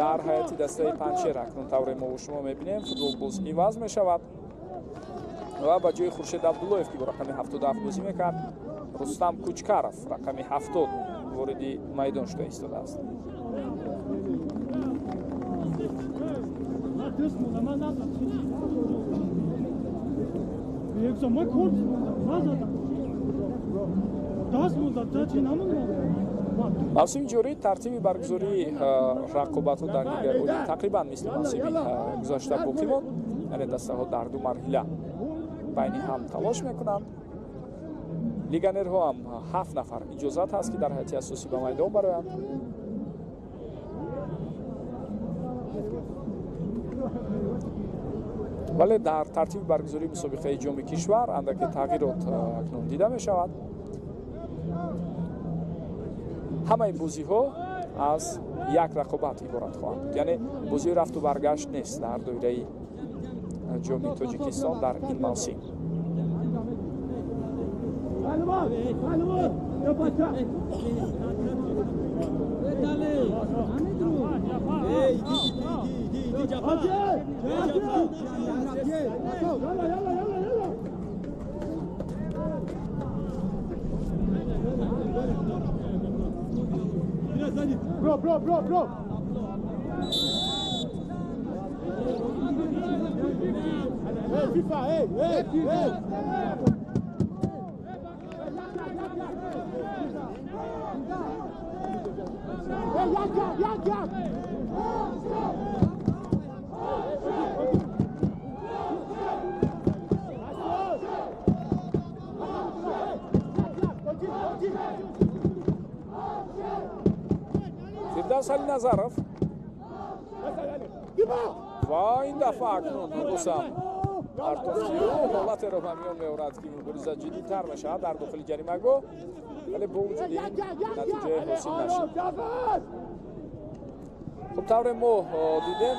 дар ҳайати дастаи Панҷшер акнун тавре мо шумо мебинем, футболбоз иваз мешавад ва ба ҷои Хуршед Абдуллоев, ки бо рақами 77 бозӣ мекард, Рустам Кучкаров рақами 70 вориди майдон шуда истодааст. Мавсими ҷорӣ тартиби баргузории рақобатҳо дар Лигаи Олӣ тақрибан мисли мавсими гузашта боқӣ монд, яъне дастаҳо дар ду марҳила Байни ҳам талош мекунанд. Легионерҳо ҳам 7 нафар иҷозат ҳаст, ки дар ҳайати асосӣ ба майдон бароянд. Вале дар тартиби баргузории мусобиқаи ҷоми кишвар андаке тағйирот акнун дида мешавад. Ҳамаи бозиҳо аз як рақобат иборат хоҳанд буд, яъне бозии рафту баргашт нест дар доираи ҷоми Тоҷикистон дар ин мавсим. Bro, bro, bro, bro. Hey, FIFA, hey, hey, hey. Hey, yak, yak, yak. Фирдавс Алиназаров ва ин дафъа акнун босам партофтиу ҳолатеро ба миён меорад, ки мубориза ҷиддитар мешавад дар дохили ҷаримагоҳ, вале бо вуҷуди ин натиҷаи ҳосил нашуд. Хуб, тавре мо дидем,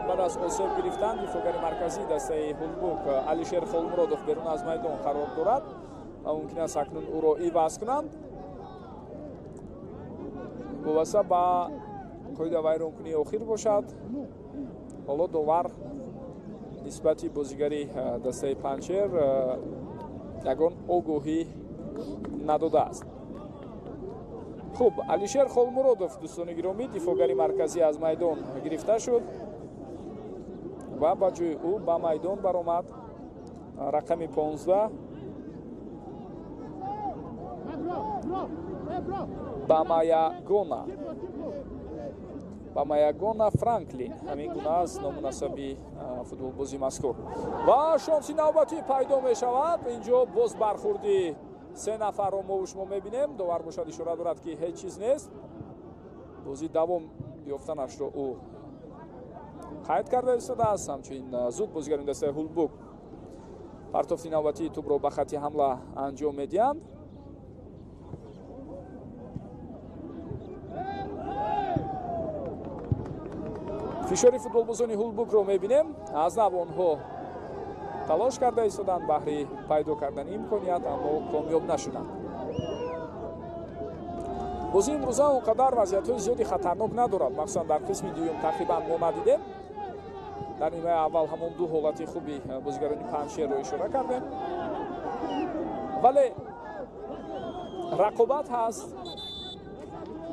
баъд аз осеб гирифтан дифоъгари марказии дастаи Ҳулбук Алишер Холмуродов берун аз майдон қарор дорад ва мумкин аст акнун ӯро иваз кунанд. Вобаста ба қоида вайронкунии охир бошад, ҳоло довар нисбати бозигари дастаи Панҷшер ягон огоҳӣ надодааст. Хуб, Алишер Холмуродов, дӯстони гиромӣ, дифоъгари марказӣ аз майдон гирифта шуд ва ба ҷои ӯ ба майдон баромад рақами 15 Бамаягона Франклин, ҳамин гуна аст номунасаби футболбози мазкур. Ва шонси навбатӣ пайдо мешавад. Инҷо боз бархурди се нафарро мо шумо мебинем. Довар бошад ишора дорад, ки ҳеҷ чиз нест. Бозӣ давом ёфтанашро ӯ қайд карда истодааст. Ҳамчунин зуд бозигарони дастаи Ҳулбук партофти навбатии тӯбро ба хатти ҳамла анҷом медиҳанд. Фишори футболбозони Ҳулбукро мебинем. Аз нав онҳо талош карда истоданд баҳри пайдо кардани имконият, аммо комёб нашуданд. Бозии имрӯза он қадар вазъиятҳои зиёди хатарнок надорад, махсусан дар қисми дуюм тақрибан мо надидем. Дар нимаи аввал ҳамон ду ҳолати хуби бозигарони Панҷшерро ишора кардем, вале рақобат ҳаст,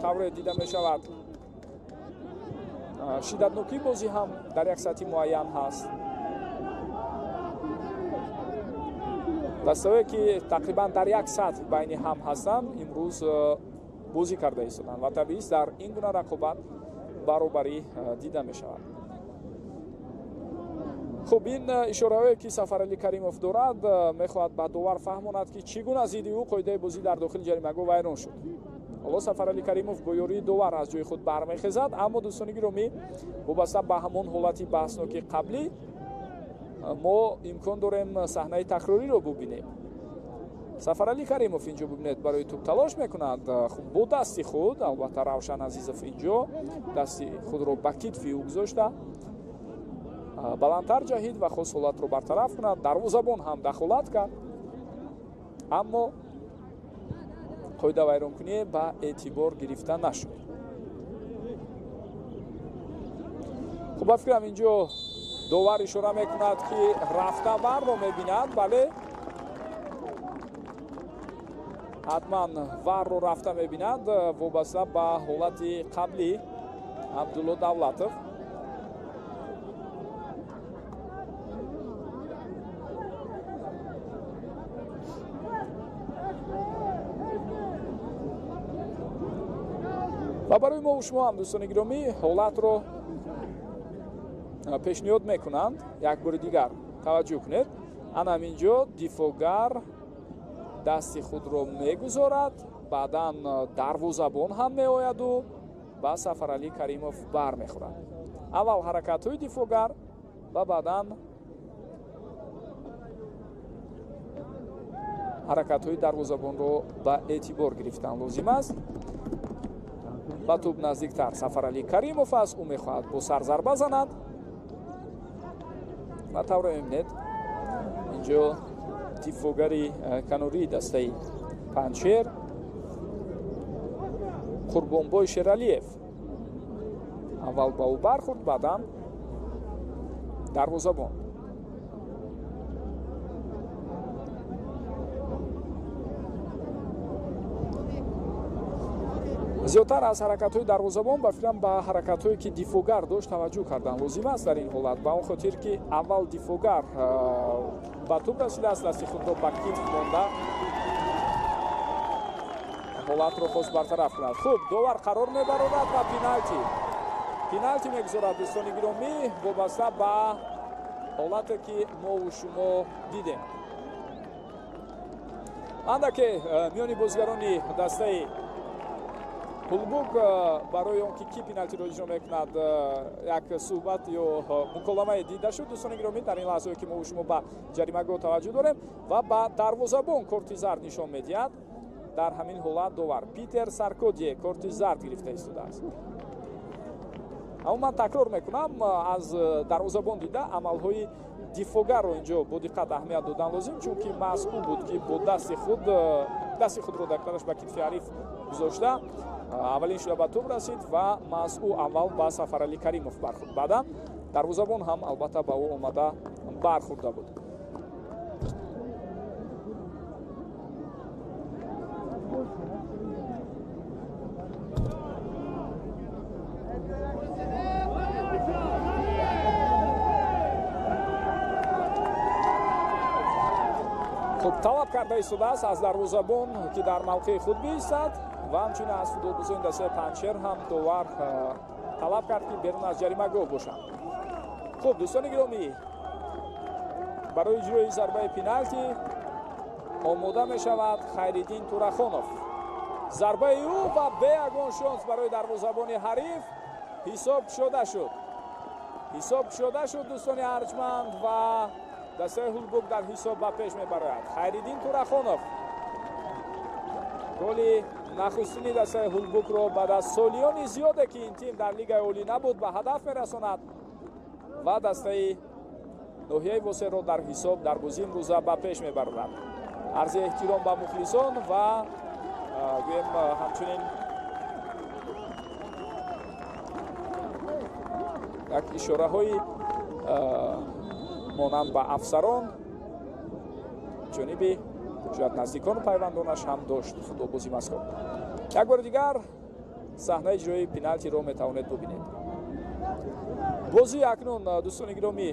тавре дида мешавад. Шиддатнокии бозӣ ҳам дар як сатҳи муайян ҳаст. Дастаҳое ки тақрибан дар як сатҳ байни ҳам ҳастанд, имрӯз бозӣ карда истоданд ва табиист дар ин гуна рақобат баробарӣ дида мешавад. Хуб, ин ишораҳое ки Сафаралӣ Каримов дорад, мехоҳад ба довар фаҳмонад, ки чӣ гуна зидди ӯ қоидаи бозӣ дар дохили ҷаримагоҳ вайрон шуд. Ҳоло Сафаралӣ Каримов бо ёрии довар аз ҷои худ бармехезад, аммо дӯстони гиромӣ, вобаста ба ҳамон ҳолати баҳсноки қаблӣ мо имкон дорем саҳнаи такрориро бубинем. Сафаралӣ Каримов инҷо бубинед барои тӯб талош мекунад, бо дасти худ, албатта Равшан Азизов инҷо дасти худро ба китфи ӯ гузошта баландтар ҷаҳид ва хост ҳолатро бартараф кунад. Дарвозабон ҳам дахолат кард, аммо қоида вайронкунӣ ба эътибор гирифта нашуд. Хуб, ба фикрам инҷо довар ишора мекунад, ки рафта варро мебинад. Бале, ҳатман варро рафта мебинад вобаста ба ҳолати қаблӣ Абдулло Давлатов. Ва барои мо шумо ҳам, дӯстони гиромӣ, ҳолатро пешниҳод мекунанд. Як бори дигар таваҷҷӯҳ кунед. Ана ҳаминҷо дифоъгар дасти худро мегузорад, баъдан дарвозабон ҳам меояду ба Сафаралӣ Каримов бармехӯрад. Аввал ҳаракатҳои дифоъгар ва баъдан ҳаракатҳои дарвозабонро ба эътибор гирифтан лозим аст. Ба тӯб наздиктар Сафаралӣ Каримов аст, ӯ мехоҳад бо сар зарба занад ва тавре мебинед инҷо дифоъгари канории дастаи Панҷшер Қурбонбой Шералиев аввал ба ӯ бархӯрд, баъдан дарвозабон. Зиёдтар аз ҳаракатҳои дарвозабон ба фикрам ба ҳаракатҳое ки дифоъгар дошт таваҷҷӯҳ кардан лозим аст дар ин ҳолат, ба он хотир ки аввал дифоъгар ба тӯб расидааст, дасти худро ба китф монда ҳолатро хост бартараф кунад. Хуб, довар қарор мебарорад ва пеналти мегузорад дӯстони гиромӣ, вобаста ба ҳолате ки мову шумо дидем. Андаке миёни бозигарони дастаи Ҳулбук барои он ки пеналтиро иҷро мекунад як суҳбат ё муколамае дида шуд дӯстони гиромӣ. Дар ин лаҳзае ки мо шумо ба ҷаримагоҳ таваҷҷӯҳ дорем ва ба дарвозабон корти зард нишон медиҳад. Дар ҳамин ҳолат довар Питер Саркодие корти зард гирифта истодааст. Аммо ман такрор мекунам, аз дарвозабон дида амалҳои дифоъгарро инҷо бо диққат аҳамият додан лозим, чунки маҳз ӯ буд ки бо дасти худро дар канораш ба китфи ҳариф гузошта аввалин шуда ба тӯб расид ва маҳз ӯ аввал ба Сафаралӣ Каримов бархӯрд. Баъдан дарвозабон ҳам албатта ба ӯ омада бархӯрда буд. Хуб, талаб карда истодааст аз дарвозабон ки дар мавқеи худ биистад ва ҳамчунин аз футболбозони дастаи Панҷшер ҳам довар талаб кард ки берун аз ҷаримагоҳ бошанд. Хуб, дӯстони гиромӣ, барои иҷрои зарбаи пеналти омода мешавад Хайриддин Турахонов. Зарбаи ӯ ва бе ягон шонс барои дарвозабони ҳариф ҳисоб шуда шуд. Ҳисоб шуда шуд дӯстони арҷманд ва дастаи Ҳулбук дар ҳисоб ба пеш мебарояд. Хайриддин Турахонов голи нахустини дастаи Ҳулбукро баъд аз солиёни зиёде ки ин тим дар лигаи олӣ набуд ба ҳадаф мерасонад ва дастаи ноҳияи Восеро дар ҳисоб дар бозии имрӯза ба пеш мебарорад. Арзи эҳтиром ба мухлисон ва гӯем ҳамчунин як ишораҳои монанд ба афсарон ҷониби шояд наздикону пайвандонаш ҳам дошт футболбози мазкур. Як бори дигар саҳнаи иҷрои пеналтиро метавонед бубинед. Бозӣ акнун дӯстони гиромӣ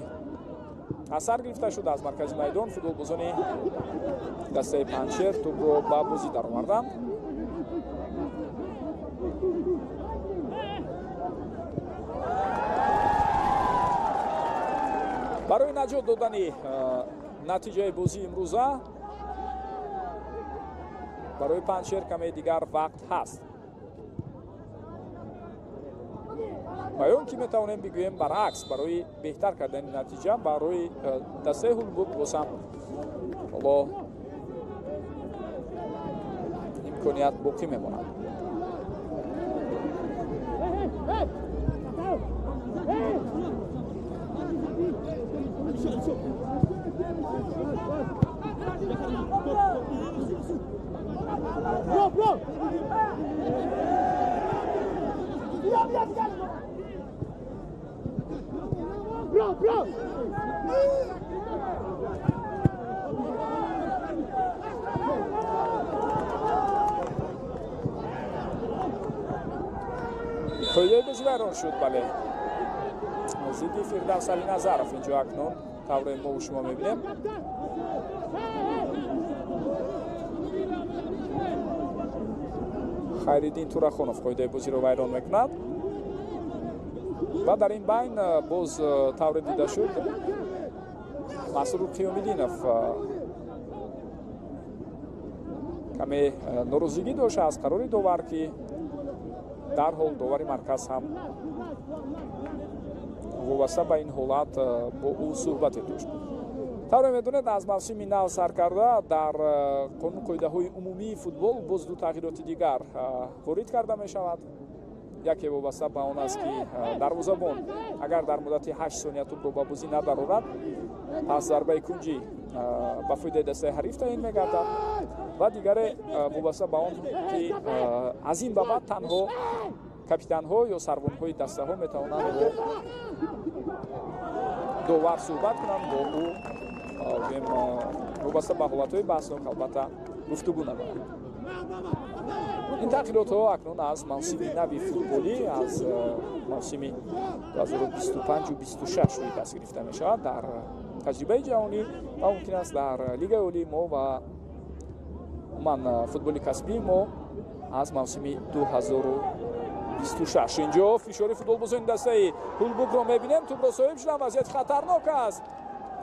аз сар гирифта шуд. Аз маркази майдон футболбозони дастаи Панҷшер тӯбро ба бозӣ дароварданд. Барои наҷот додани натиҷаи бозии имрӯза барои Панҷшер каме дигар вақт ҳаст. Ва он ки метавонем бигӯем баръакс, барои беҳтар кардани натиҷа барои дастаи Ҳулбук боз ҳам ҳоло имконият боқӣ мемонад. Қоидаи бозӣ вайрон шуд, бале, зидди Фирдавс Алиназаров инҷо акнун тавре мо шумо мебинем. Хайриддин Турахонов қоидаи бозиро вайрон мекунад ва дар ин байн боз тавре дида шуд Масрур Қиёмиддинов каме норозигӣ дошт аз қарори довар, ки дарҳол довари марказ ҳам вобаста ба ин ҳолат бо ӯ суҳбате дошт. Тавре медонед, аз мавсими нав сар карда дар қонун қоидаҳои умумии футбол боз ду тағйироти дигар ворид карда мешавад. Яке вобаста ба он аст, ки дарвозабон агар дар муддати 8 сония тӯбро ба бозӣ надарорад, пас зарбаи кунҷӣ ба фоидаи дастаи ҳариф таъин мегардад, ва дигаре вобаста ба он ки аз ин ба баъд танҳо капитанҳо ё сарвонҳои дастаҳо метавонанд бо довар суҳбат кунанд, бо ӯ вобаста ба ҳолатҳои баҳснок албатта гуфтугӯ намоянд. Ин тағйиротҳо акнун аз мавсими нави футболӣ, аз мавсими 2025-26 рӯи даст гирифта мешавад дар таҷрибаи ҷаҳонӣ ва мумкин аст дар лигаи олии мо ва умуман футболи касбии мо аз мавсими 2026. Инҷо фишори футболбозони дастаи Ҳулбукро мебинем. Тӯбро соҳиб шуданд, вазъияти хатарнок аст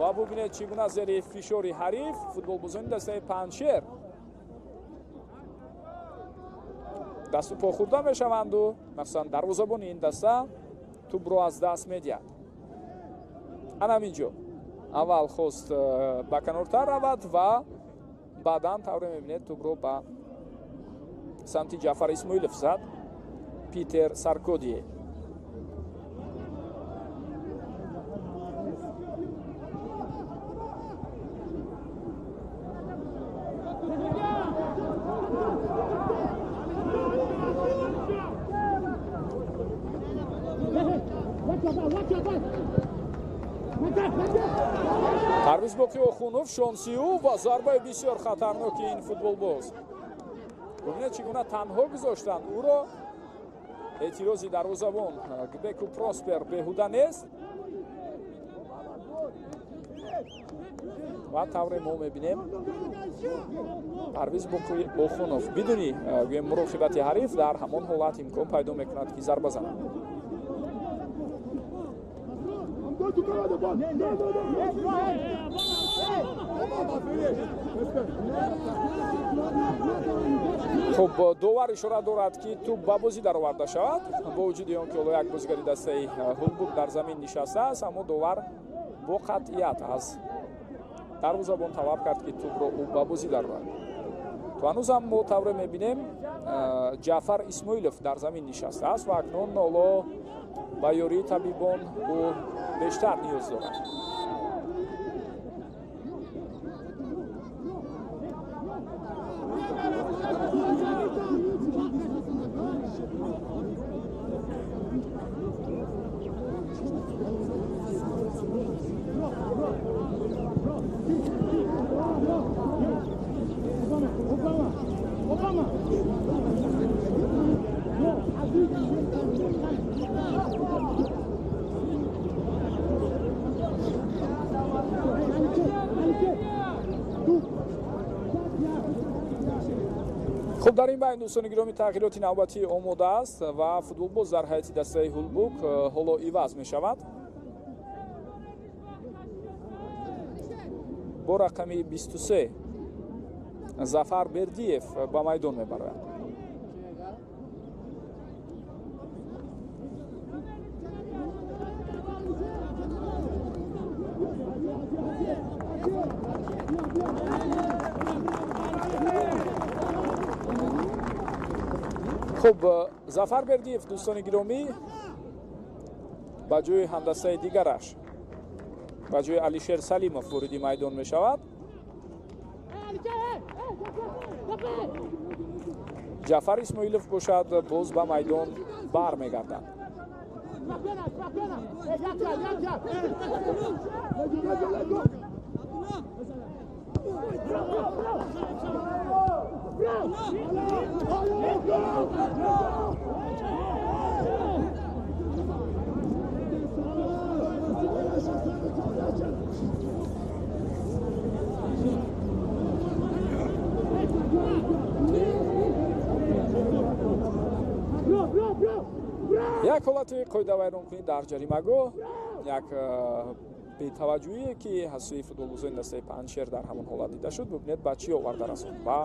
ва бубинед, чӣ гуна зери фишори ҳариф футболбозони дастаи Панҷшер дасту по хӯрда мешаванду махсусан дарвозабони ин даста тӯбро аз даст медиҳад. Ана ҳамин ҷо аввал хост ба канортар равад ва баъдан, тавре мебинед, тӯбро ба самти Ҷаъфар Исмоилов зад Питер Саркодие. Парвиз Боқӣ Охунов, шонси ӯ ва зарбаи бисёр хатарноки ин футболбоз. Бубинед, чӣ гуна танҳо гузоштанд ӯро. Эътирози дарвозабон Гбеку Проспер беҳуда нест ва тавре мо мебинем, Парвиз Боқӣ Охунов бидуни гӯем муроқибати ҳариф дар ҳамон ҳолат имкон пайдо мекунад, ки зарба занад. Go to cover the ball. No, no, no. Хуб, довар ишора дорад, ки тӯб ба бозӣ дароварда шавад. Бо вуҷуди он ки ҳоло як бозигари дастаи Ҳулбук дар замин нишастааст, аммо довар бо қатъият аз дарвозабон талаб кард, ки тӯбро ӯ ба бозӣ дарорад. То ҳанӯзам мо тавре мебинем, Ҷаъфар Исмоилов дар замин нишастааст ва акнун ҳоло ба ёрии табибон ӯ бештар ниёз дорад. Хуб, дар ин байн, дӯстони гиромӣ, тағйироти навбатӣ омода аст ва футболбоз дар ҳайати дастаи Ҳулбук ҳоло иваз мешавад. Бо рақами 23 Зафар Бердиев ба майдон мебарояд. Хуб, Зафар Бердиев, дӯстони гиромӣ, ба ҷои ҳамдастаи дигараш, ба ҷои Алишер Салимов вориди майдон мешавад. Ҷаъфар Исмоилов бошад, боз ба майдон бармегардад. Як ҳолати қоидавайронкунӣ дар ҷаримагоҳ, як Бетаваҷҷӯҳие, ки аз сӯи футболбозони дастаи Панҷшер дар ҳамон ҳолат дида шуд, бубинед ба чӣ оварда расонд, ба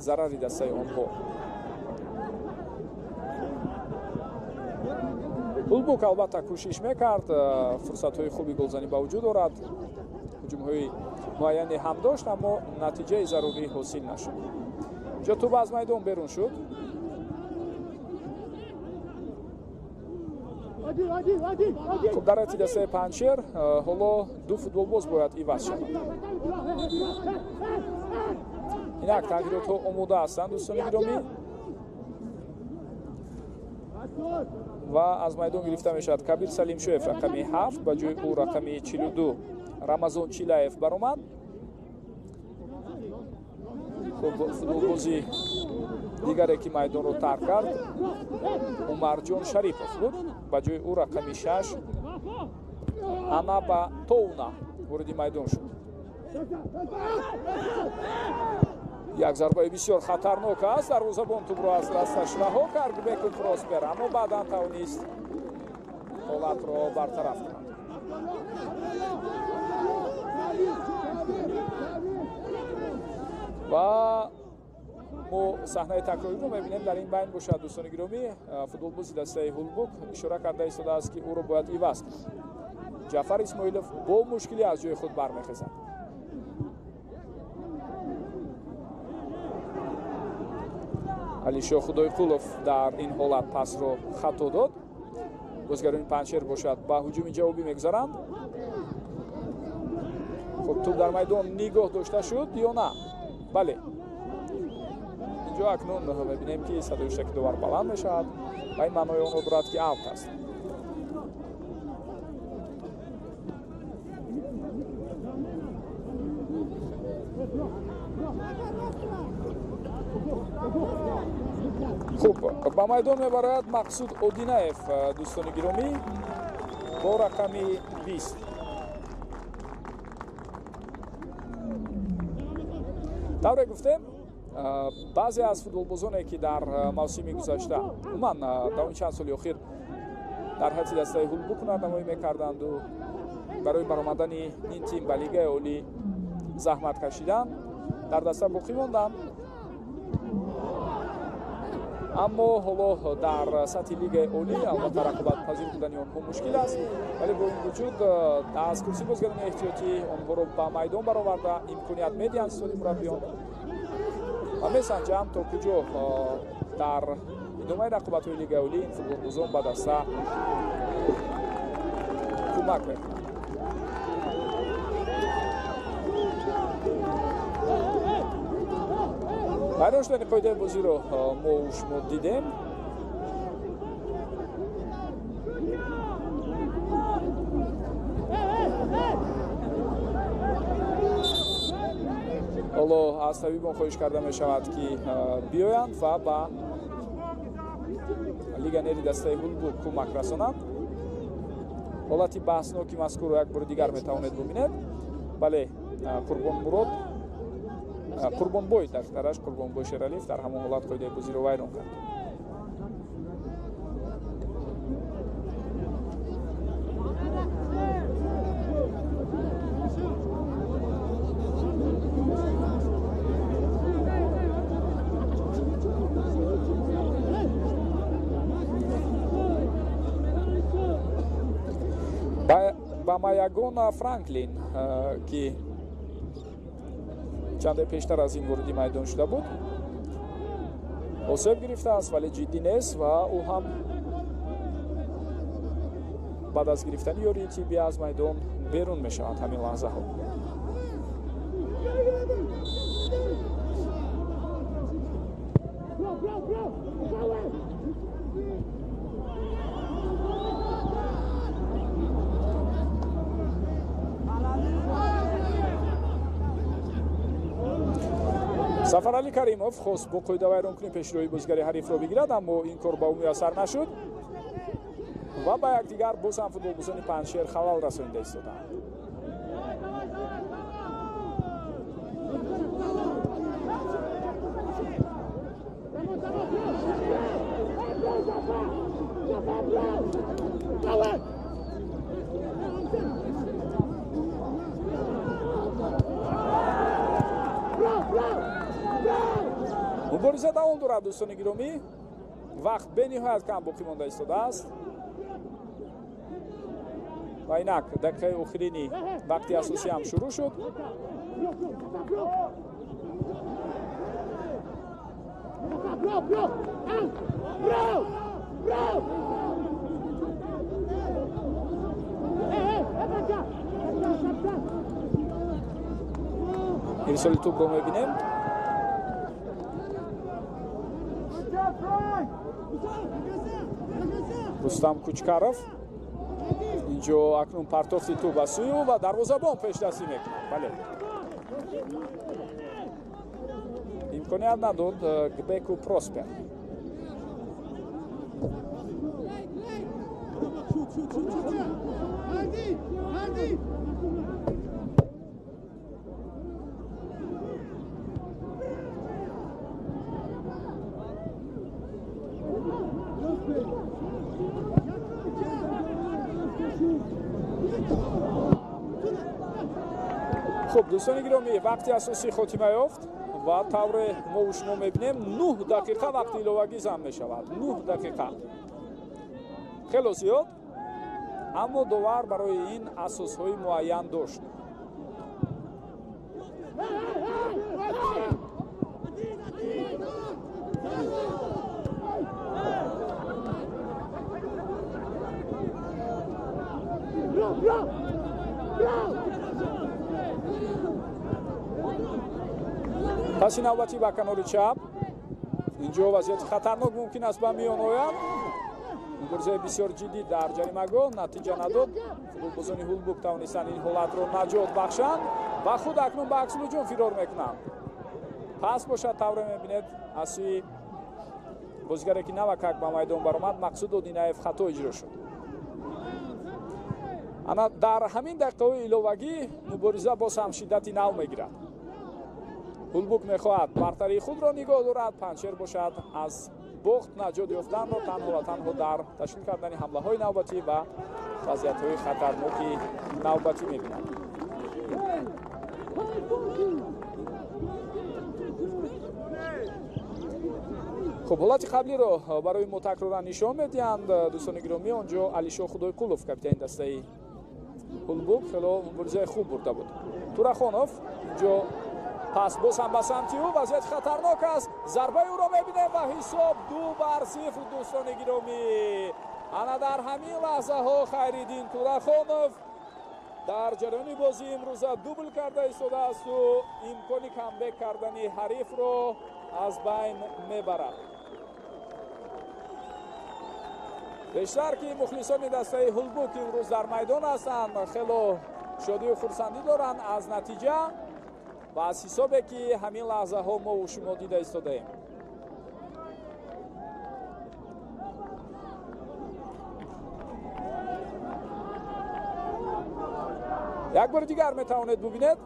зарари дастаи онҳо. Ҳулбук албатта кӯшиш мекард, фурсатҳои хуби голзанӣ ба вуҷуд орад, ҳуҷумҳои муайяне ҳам дошт, аммо натиҷаи зарурӣ ҳосил нашуд. Инҷо тӯб аз майдон берун шуд. Хуб, дар ҳайати дастаи Панҷшер ҳоло ду футболбоз бояд иваз шавад. Инак тағйиротҳо омода ҳастанд, дӯстони гиромӣ, ва аз майдон гирифта мешавад Кабир Салимшоев рақами 7, ба ҷои ӯ рақами 42 Рамазон Чилаев баромад. Хуб, футболбози дигаре, ки майдонро тарк кард, Умарҷон Шарипов буд, ба ҷои ӯ рақами 6 Анаба Тоуна вориди майдон шуд. Як зарбаи бисёр хатарнок аст, дарвозабон тӯбро аз дасташ раҳо кард Беку Проспер, аммо баъдан тавонист ҳолатро бартараф кунад. Ва мо саҳнаи такрориро мебинем. Дар ин байн бошад, дӯстони гиромӣ, футболбози дастаи Ҳулбук ишора карда истодааст, ки ӯро бояд иваз кунад. Ҷаъфар Исмоилов бо мушкилӣ аз ҷои худ бармехезад. Алишо Худойқулов дар ин ҳолат пасро хато дод. Бозигарони Панҷшер бошад ба ҳуҷуми ҷавобӣ мегузаранд. Хуб, тӯб дар майдон нигоҳ дошта шуд ё на? Бале, инҷо акнун мебинем, ки садои ҳуштаки довар баланд мешавад ва ин маънои онро дорад, ки аут аст. Хуб, ба майдон мебарад Мақсуд Одинаев, дӯстони гиромӣ, бо рақами 20. Тавре гуфтем, баъзе аз футболбозоне, ки дар мавсими гузашта, умуман давоми чанд соли охир дар ҳайати дастаи Ҳулбук ҳунарнамоӣ мекарданду барои баромадани ин тим ба Лигаи Олӣ заҳмат кашиданд, дар даста боқӣ монданд, аммо ҳоло дар сатҳи Лигаи Олӣ албатта рақобатпазир будани онҳо мушкил аст, вале бо ин вуҷуд аз курсии бозигарони эҳтиётӣ онҳоро ба майдон бароварда имконият медиҳанд соли мураббиён ва месанҷам, то куҷо дар идомаи рақобатҳои Лигаи Олӣ ин футболбозон ба даста кӯмак мекунанд. Вайрон шудани қоидаи бозиро мо шумо дидем. Ҳоло аз табибон хоҳиш карда мешавад, ки биёянд ва ба легионери дастаи Ҳулбук кӯмак расонанд. Ҳолати баҳсноки мазкурро як бори дигар метавонед бубинед. Бале, Қурбон Мурод, Қурбонбой, дараш Қурбонбой Шералиев дар ҳамон ҳолат қоидаи бозиро вайрон кард. Ба Маягона Франклин, ки чанде пештар аз ин вориди майдон шуда буд, осеб гирифтааст, вале ҷиддӣ нест ва ӯ ҳам баъд аз гирифтани ёрии тиббӣ аз майдон берун мешавад ҳамин лаҳзаҳо. Сафаралӣ Каримов хост бо қоидавайронкунӣ пешроҳи бозигари ҳарифро бигирад, аммо ин кор ба ӯ муяссар нашуд ва ба якдигар боз ҳам футболбозони Панҷшер халал расонида истодаанд. Мубориза давом дорад, дӯстони гиромӣ. Вақт бениҳоят кам боқӣ монда истодааст. Ва инак дақиқаи охирини вақти асосӣ ҳам шурӯъ шуд. Ирсоли тӯбро мебинем. Рустам Кучкаров инҷо акнун партофти тӯб ба сӯи ӯ ва дарвозабон пешдастӣ мекунад. Бале, имконият надод Гбеку Проспер. Хуб, дӯстони гиромӣ, вақти асосӣ хотима ёфт ва тавре мо шумо мебинем 9 дақиқа вақти иловагӣ зам мешавад. 9 дақиқа хело зиёд, аммо довар барои ин асосҳои муайян дошт. Паси навбатӣ ба канори чап. Инҷо вазъияти хатарнок мумкин аст ба миён ояд. Муборизаи бисёр ҷиддӣ дар ҷаримагоҳ натиҷа надод. Футболбозони Ҳулбук тавонистанд ин ҳолатро наҷот бахшанд ва худ акнун ба аксулҳуҷум фирор мекунанд. Пас бошад, тавре мебинед, аз сӯи бозигаре ки навакак ба майдон баромад, Мақсуд Одинаев хато иҷро шуд. Ана дар ҳамин дақиқаҳои иловагӣ мубориза боз ҳам шиддати нав мегирад. Ҳулбук мехоҳад бартарии худро нигоҳ дорад, Панҷшер бошад аз бохт наҷот ёфтанро танҳо ва танҳо дар ташкил кардани ҳамлаҳои навбатӣ ва вазъиятҳои хатарноки навбатӣ мебинад. Хуб, ҳолати қаблиро барои мо такроран нишон медиҳанд, дӯстони гиромӣ. Он ҷо Алишо Худойқулов, капитани дастаи Ҳулбук, хело муборизаи хуб бурда буд. Турахонов инҷо пас боз ҳам ба самти ӯ, вазъияти хатарнок аст. Зарбаи ӯро мебинем ва ҳисоб 2-0, дӯстони гиромӣ. Ана дар ҳамин лаҳзаҳо Хайриддин Турахонов дар ҷараёни бозии имрӯза дубл карда истодаасту имкони камбек кардани ҳарифро аз байн мебарад. Бештар ки мухлисони дастаи Ҳулбук имрӯз дар майдон ҳастанд, хело шодию хурсандӣ доранд аз натиҷа ва аз ҳисобе ки ҳамин лаҳзаҳо мо шумо дида истодаем. Як бори дигар метавонед бубинед.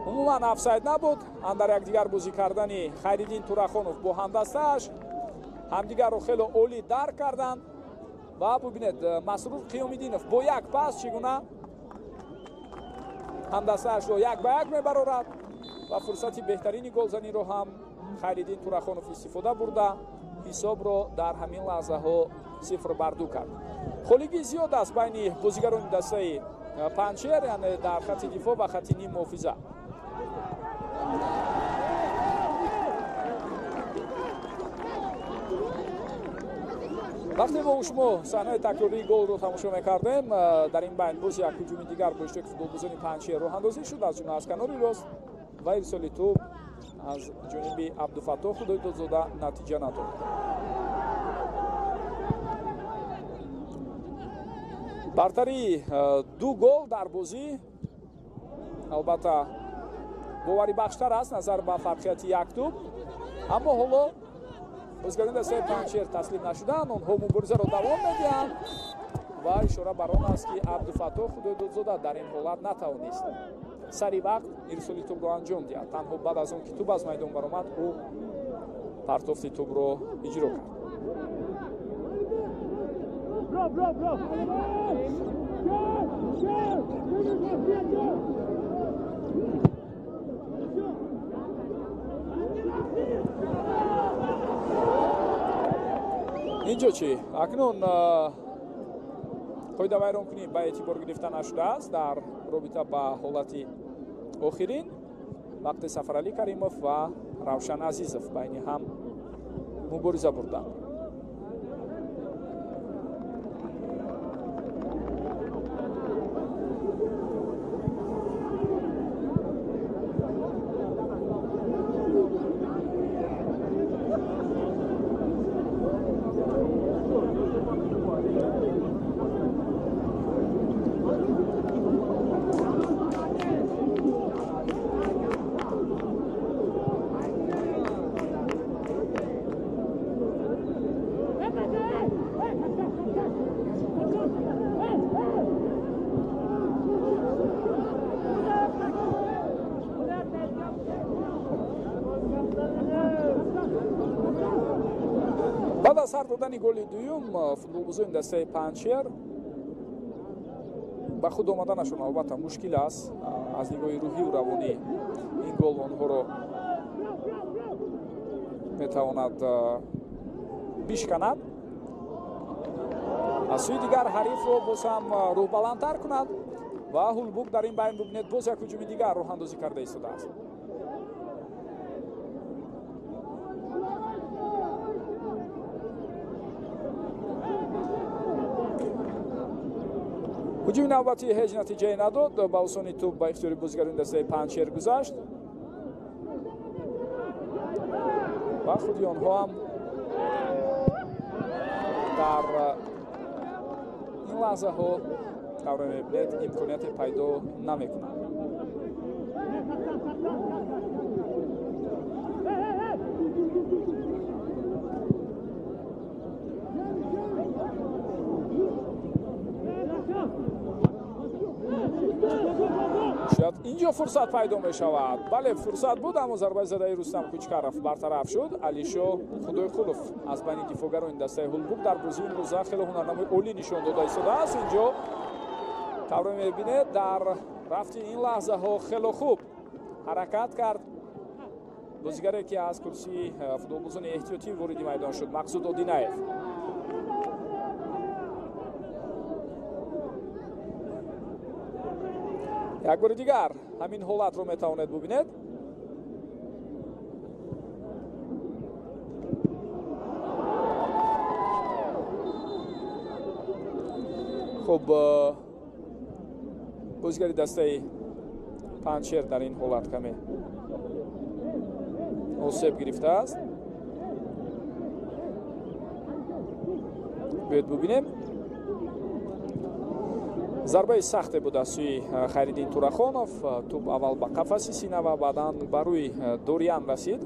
Умуман офсайд набуд. Андар якдигар бозӣ кардани Хайриддин Турахонов бо ҳамдастааш ҳамдигарро хело олӣ дарк карданд ва бубинед, Масрур Қиёмиддинов бо як пас чӣ гуна ҳамдастаашро як ба як мебарорад ва фурсати беҳтарини голзаниро ҳам Хайриддин Турахонов истифода бурда ҳисобро дар ҳамин лаҳзаҳо 0-2 кард. Холигӣ зиёд аст байни бозигарони дастаи Панҷшер, яъне дар хати дифоъ ва хати ним муҳофиза. Вақте мо шумо саҳнаи такрории голро тамошо мекардем, дар ин байн боз як ҳуҷуми дигар бо иштироки футболбозони Панҷшер роҳандозӣ шуд, аз ҷумла аз канори рост ва ирсоли тӯб аз ҷониби Абдуфаттоҳ Худойдодзода натиҷа надод. Бартарии 2 гол дар бозӣ албатта боварибахштар аст назар ба фарқияти як тӯб, аммо ҳоло бозигарони дастаи Панҷшер таслим нашуданд, онҳо муборизаро давом медиҳанд ва ишора бар он аст ки Абдуфаттоҳ Худойдодзода дар ин ҳолат натавонист сари вақт ирсоли тӯбро анҷом диҳад. Танҳо баъд аз он ки тӯб аз майдон баромад, ӯ партофти тӯбро иҷро кард. Инҷо чӣ? Акнун қоидавайронкунӣ ба эътибор гирифта нашудааст дар робита ба ҳолати охирин. Вақте Сафаралӣ Каримов ва Равшан Азизов байни ҳам мубориза бурданд. Баъд аз сар додани голи дуюм футболбозони дастаи Панҷшер ба худ омаданашон албатта мушкил аст. Аз нигоҳи рӯҳию равонӣ ин гол онҳоро метавонад бишканад. Аз сӯи дигар ҳарифро боз ҳам рӯҳбаландтар кунад ва Ҳулбук дар ин байн бубинед боз як ҳуҷуми дигар роҳандозӣ карда истодааст. Ҳуҷуми навбатӣ ҳеҷ натиҷае надод. Ба осонӣ тӯб ба ихтиёри бозигарони дастаи Панҷшер гузашт ва худи онҳо ҳам дар ин лаҳзаҳо тавре мебинед имконияте пайдо намекунанд. Шояд инҷо фурсат пайдо мешавад. Бале, фурсат буд, аммо зарбаи задаи Рустам Кучкаров бартараф шуд. Алишо Худойқулов аз байни дифоъгарони дастаи Ҳулбук дар бозии имрӯза хеле ҳунарнамои олӣ нишон дода истодааст. Инҷо тавре мебинед дар рафти ин лаҳзаҳо хеле хуб ҳаракат кард. Бозигаре ки аз курсии футболбозони эҳтиётӣ вориди майдон шуд, Мақсуд Одинаев. Як бори дигар ҳамин ҳолатро метавонед бубинед. Хуб, бозигари дастаи Панҷшер дар ин ҳолат каме осеб гирифтааст. Биёед бубинем. Зарбаи сахте буд аз сӯи Хайриддин Турахонов. Тӯб аввал ба қафаси сина ва баъдан ба рӯи Дориан расид.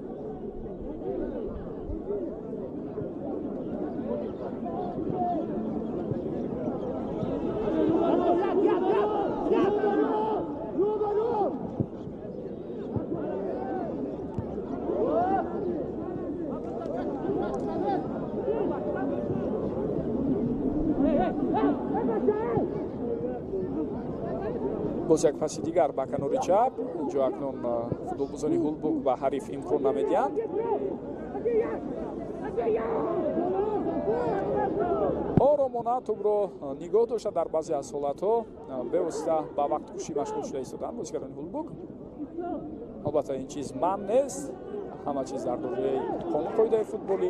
Боз як паси дигар ба канори чап. Инҷо акнун футболбозони Ҳулбук ба ҳариф имкон намедиҳанд. Оромона тӯбро нигоҳ дошта дар баъзе аз ҳолатҳо бевосита ба вақткушӣ машғул шуда истоданд бозигарони Ҳулбук. Албатта ин чиз манъ нест, ҳама чиз дар доираи қонун қоидаи футболӣ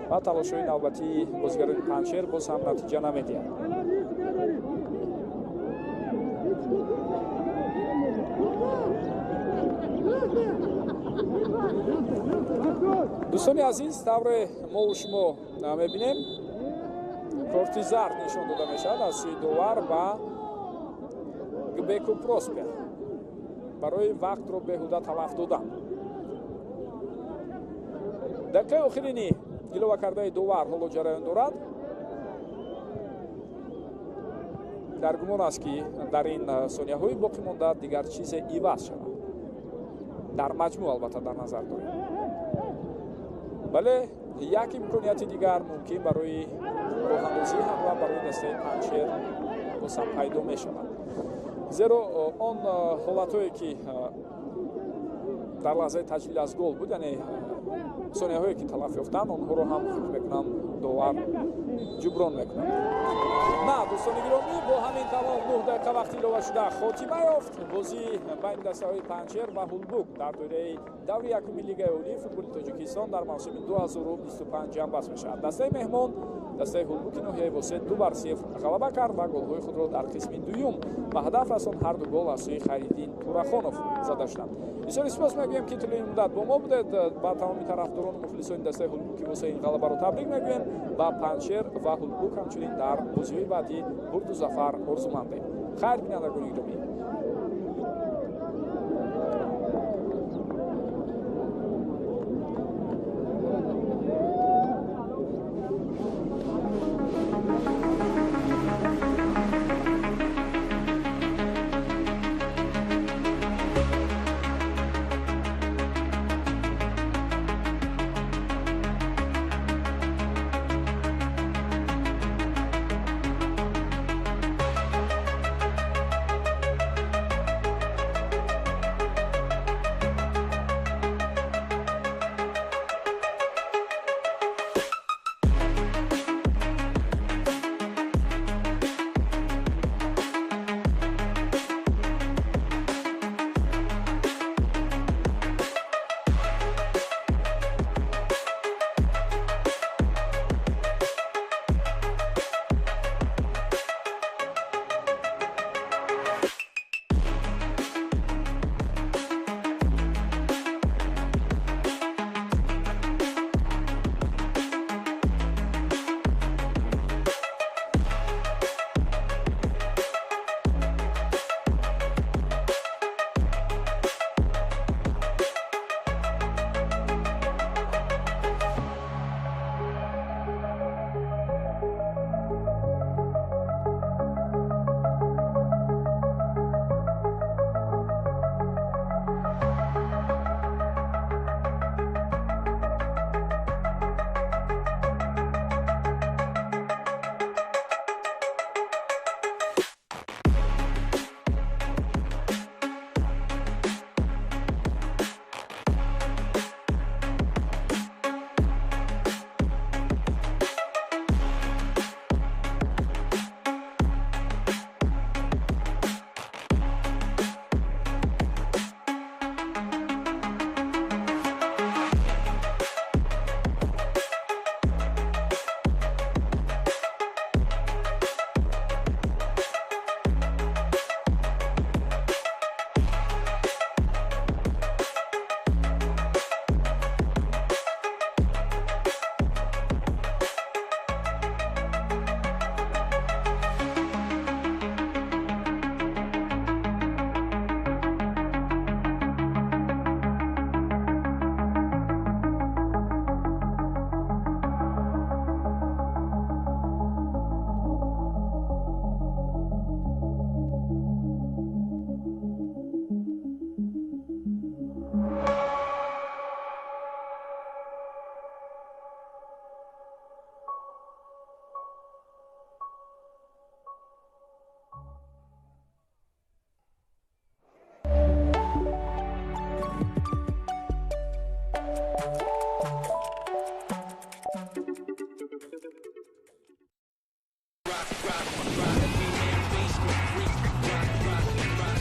ва талошҳои навбатии бозигарони Панҷшер боз ҳам натиҷа намедиҳад. Дӯстони азиз, тавре мо шумо мебинем, корти зард нишон дода мешавад аз сӯи довар ба Гбеку Проспер барои вақтро беҳуда талаф додан. Дақиқаи охирини илова кардаи довар ҳоло ҷараён дорад. Дар гумон аст, ки дар ин сонияҳои боқӣ монда дигар чизе иваз шавад. Дар маҷмӯъ албатта дар назар дорем. Бале, як имконияти дигар мумкин барои роҳандозии ҳамла барои дастаи Панҷшер боз ҳам пайдо мешавад. Зеро он ҳолатҳое ки Дар лаҳзаи таҷлил аз гол буд, яъне сонияҳое ки талаф ёфтанд, онҳоро ҳам фикр мекунам довар ҷуброн мекунад. На, дӯстони гиромӣ, бо ҳамин тамом 9 дақиқа вақти илова шуда хотима ёфт бозии байни дастаҳои Панҷшер ва Ҳулбук дар доираи даври якуми Лигаи олии футболи Тоҷикистон дар мавсими 2025 ҷамъбаст мешавад. Дастаи меҳмон, дастаи Ҳулбуки ноҳияи Восеъ 2-0 ғалаба кард ва голҳои худро дар қисми дуюм ба ҳадаф расон. Ҳар ду гол аз сӯи Хайриддин Турахонов зада шуданд. Бисёри сипос мегӯем, ки тӯли ин муддат бо мо будед. Ба тамоми тарафдорону мухлисони дастаи Ҳулбуки Восеъ ин ғалабаро табрик мегӯем. Ба Панҷшер ва Ҳулбук ҳамчунин дар бозиҳои баъдӣ бурду зафар орзумандем. Хайр, бинандагони гиромӣ.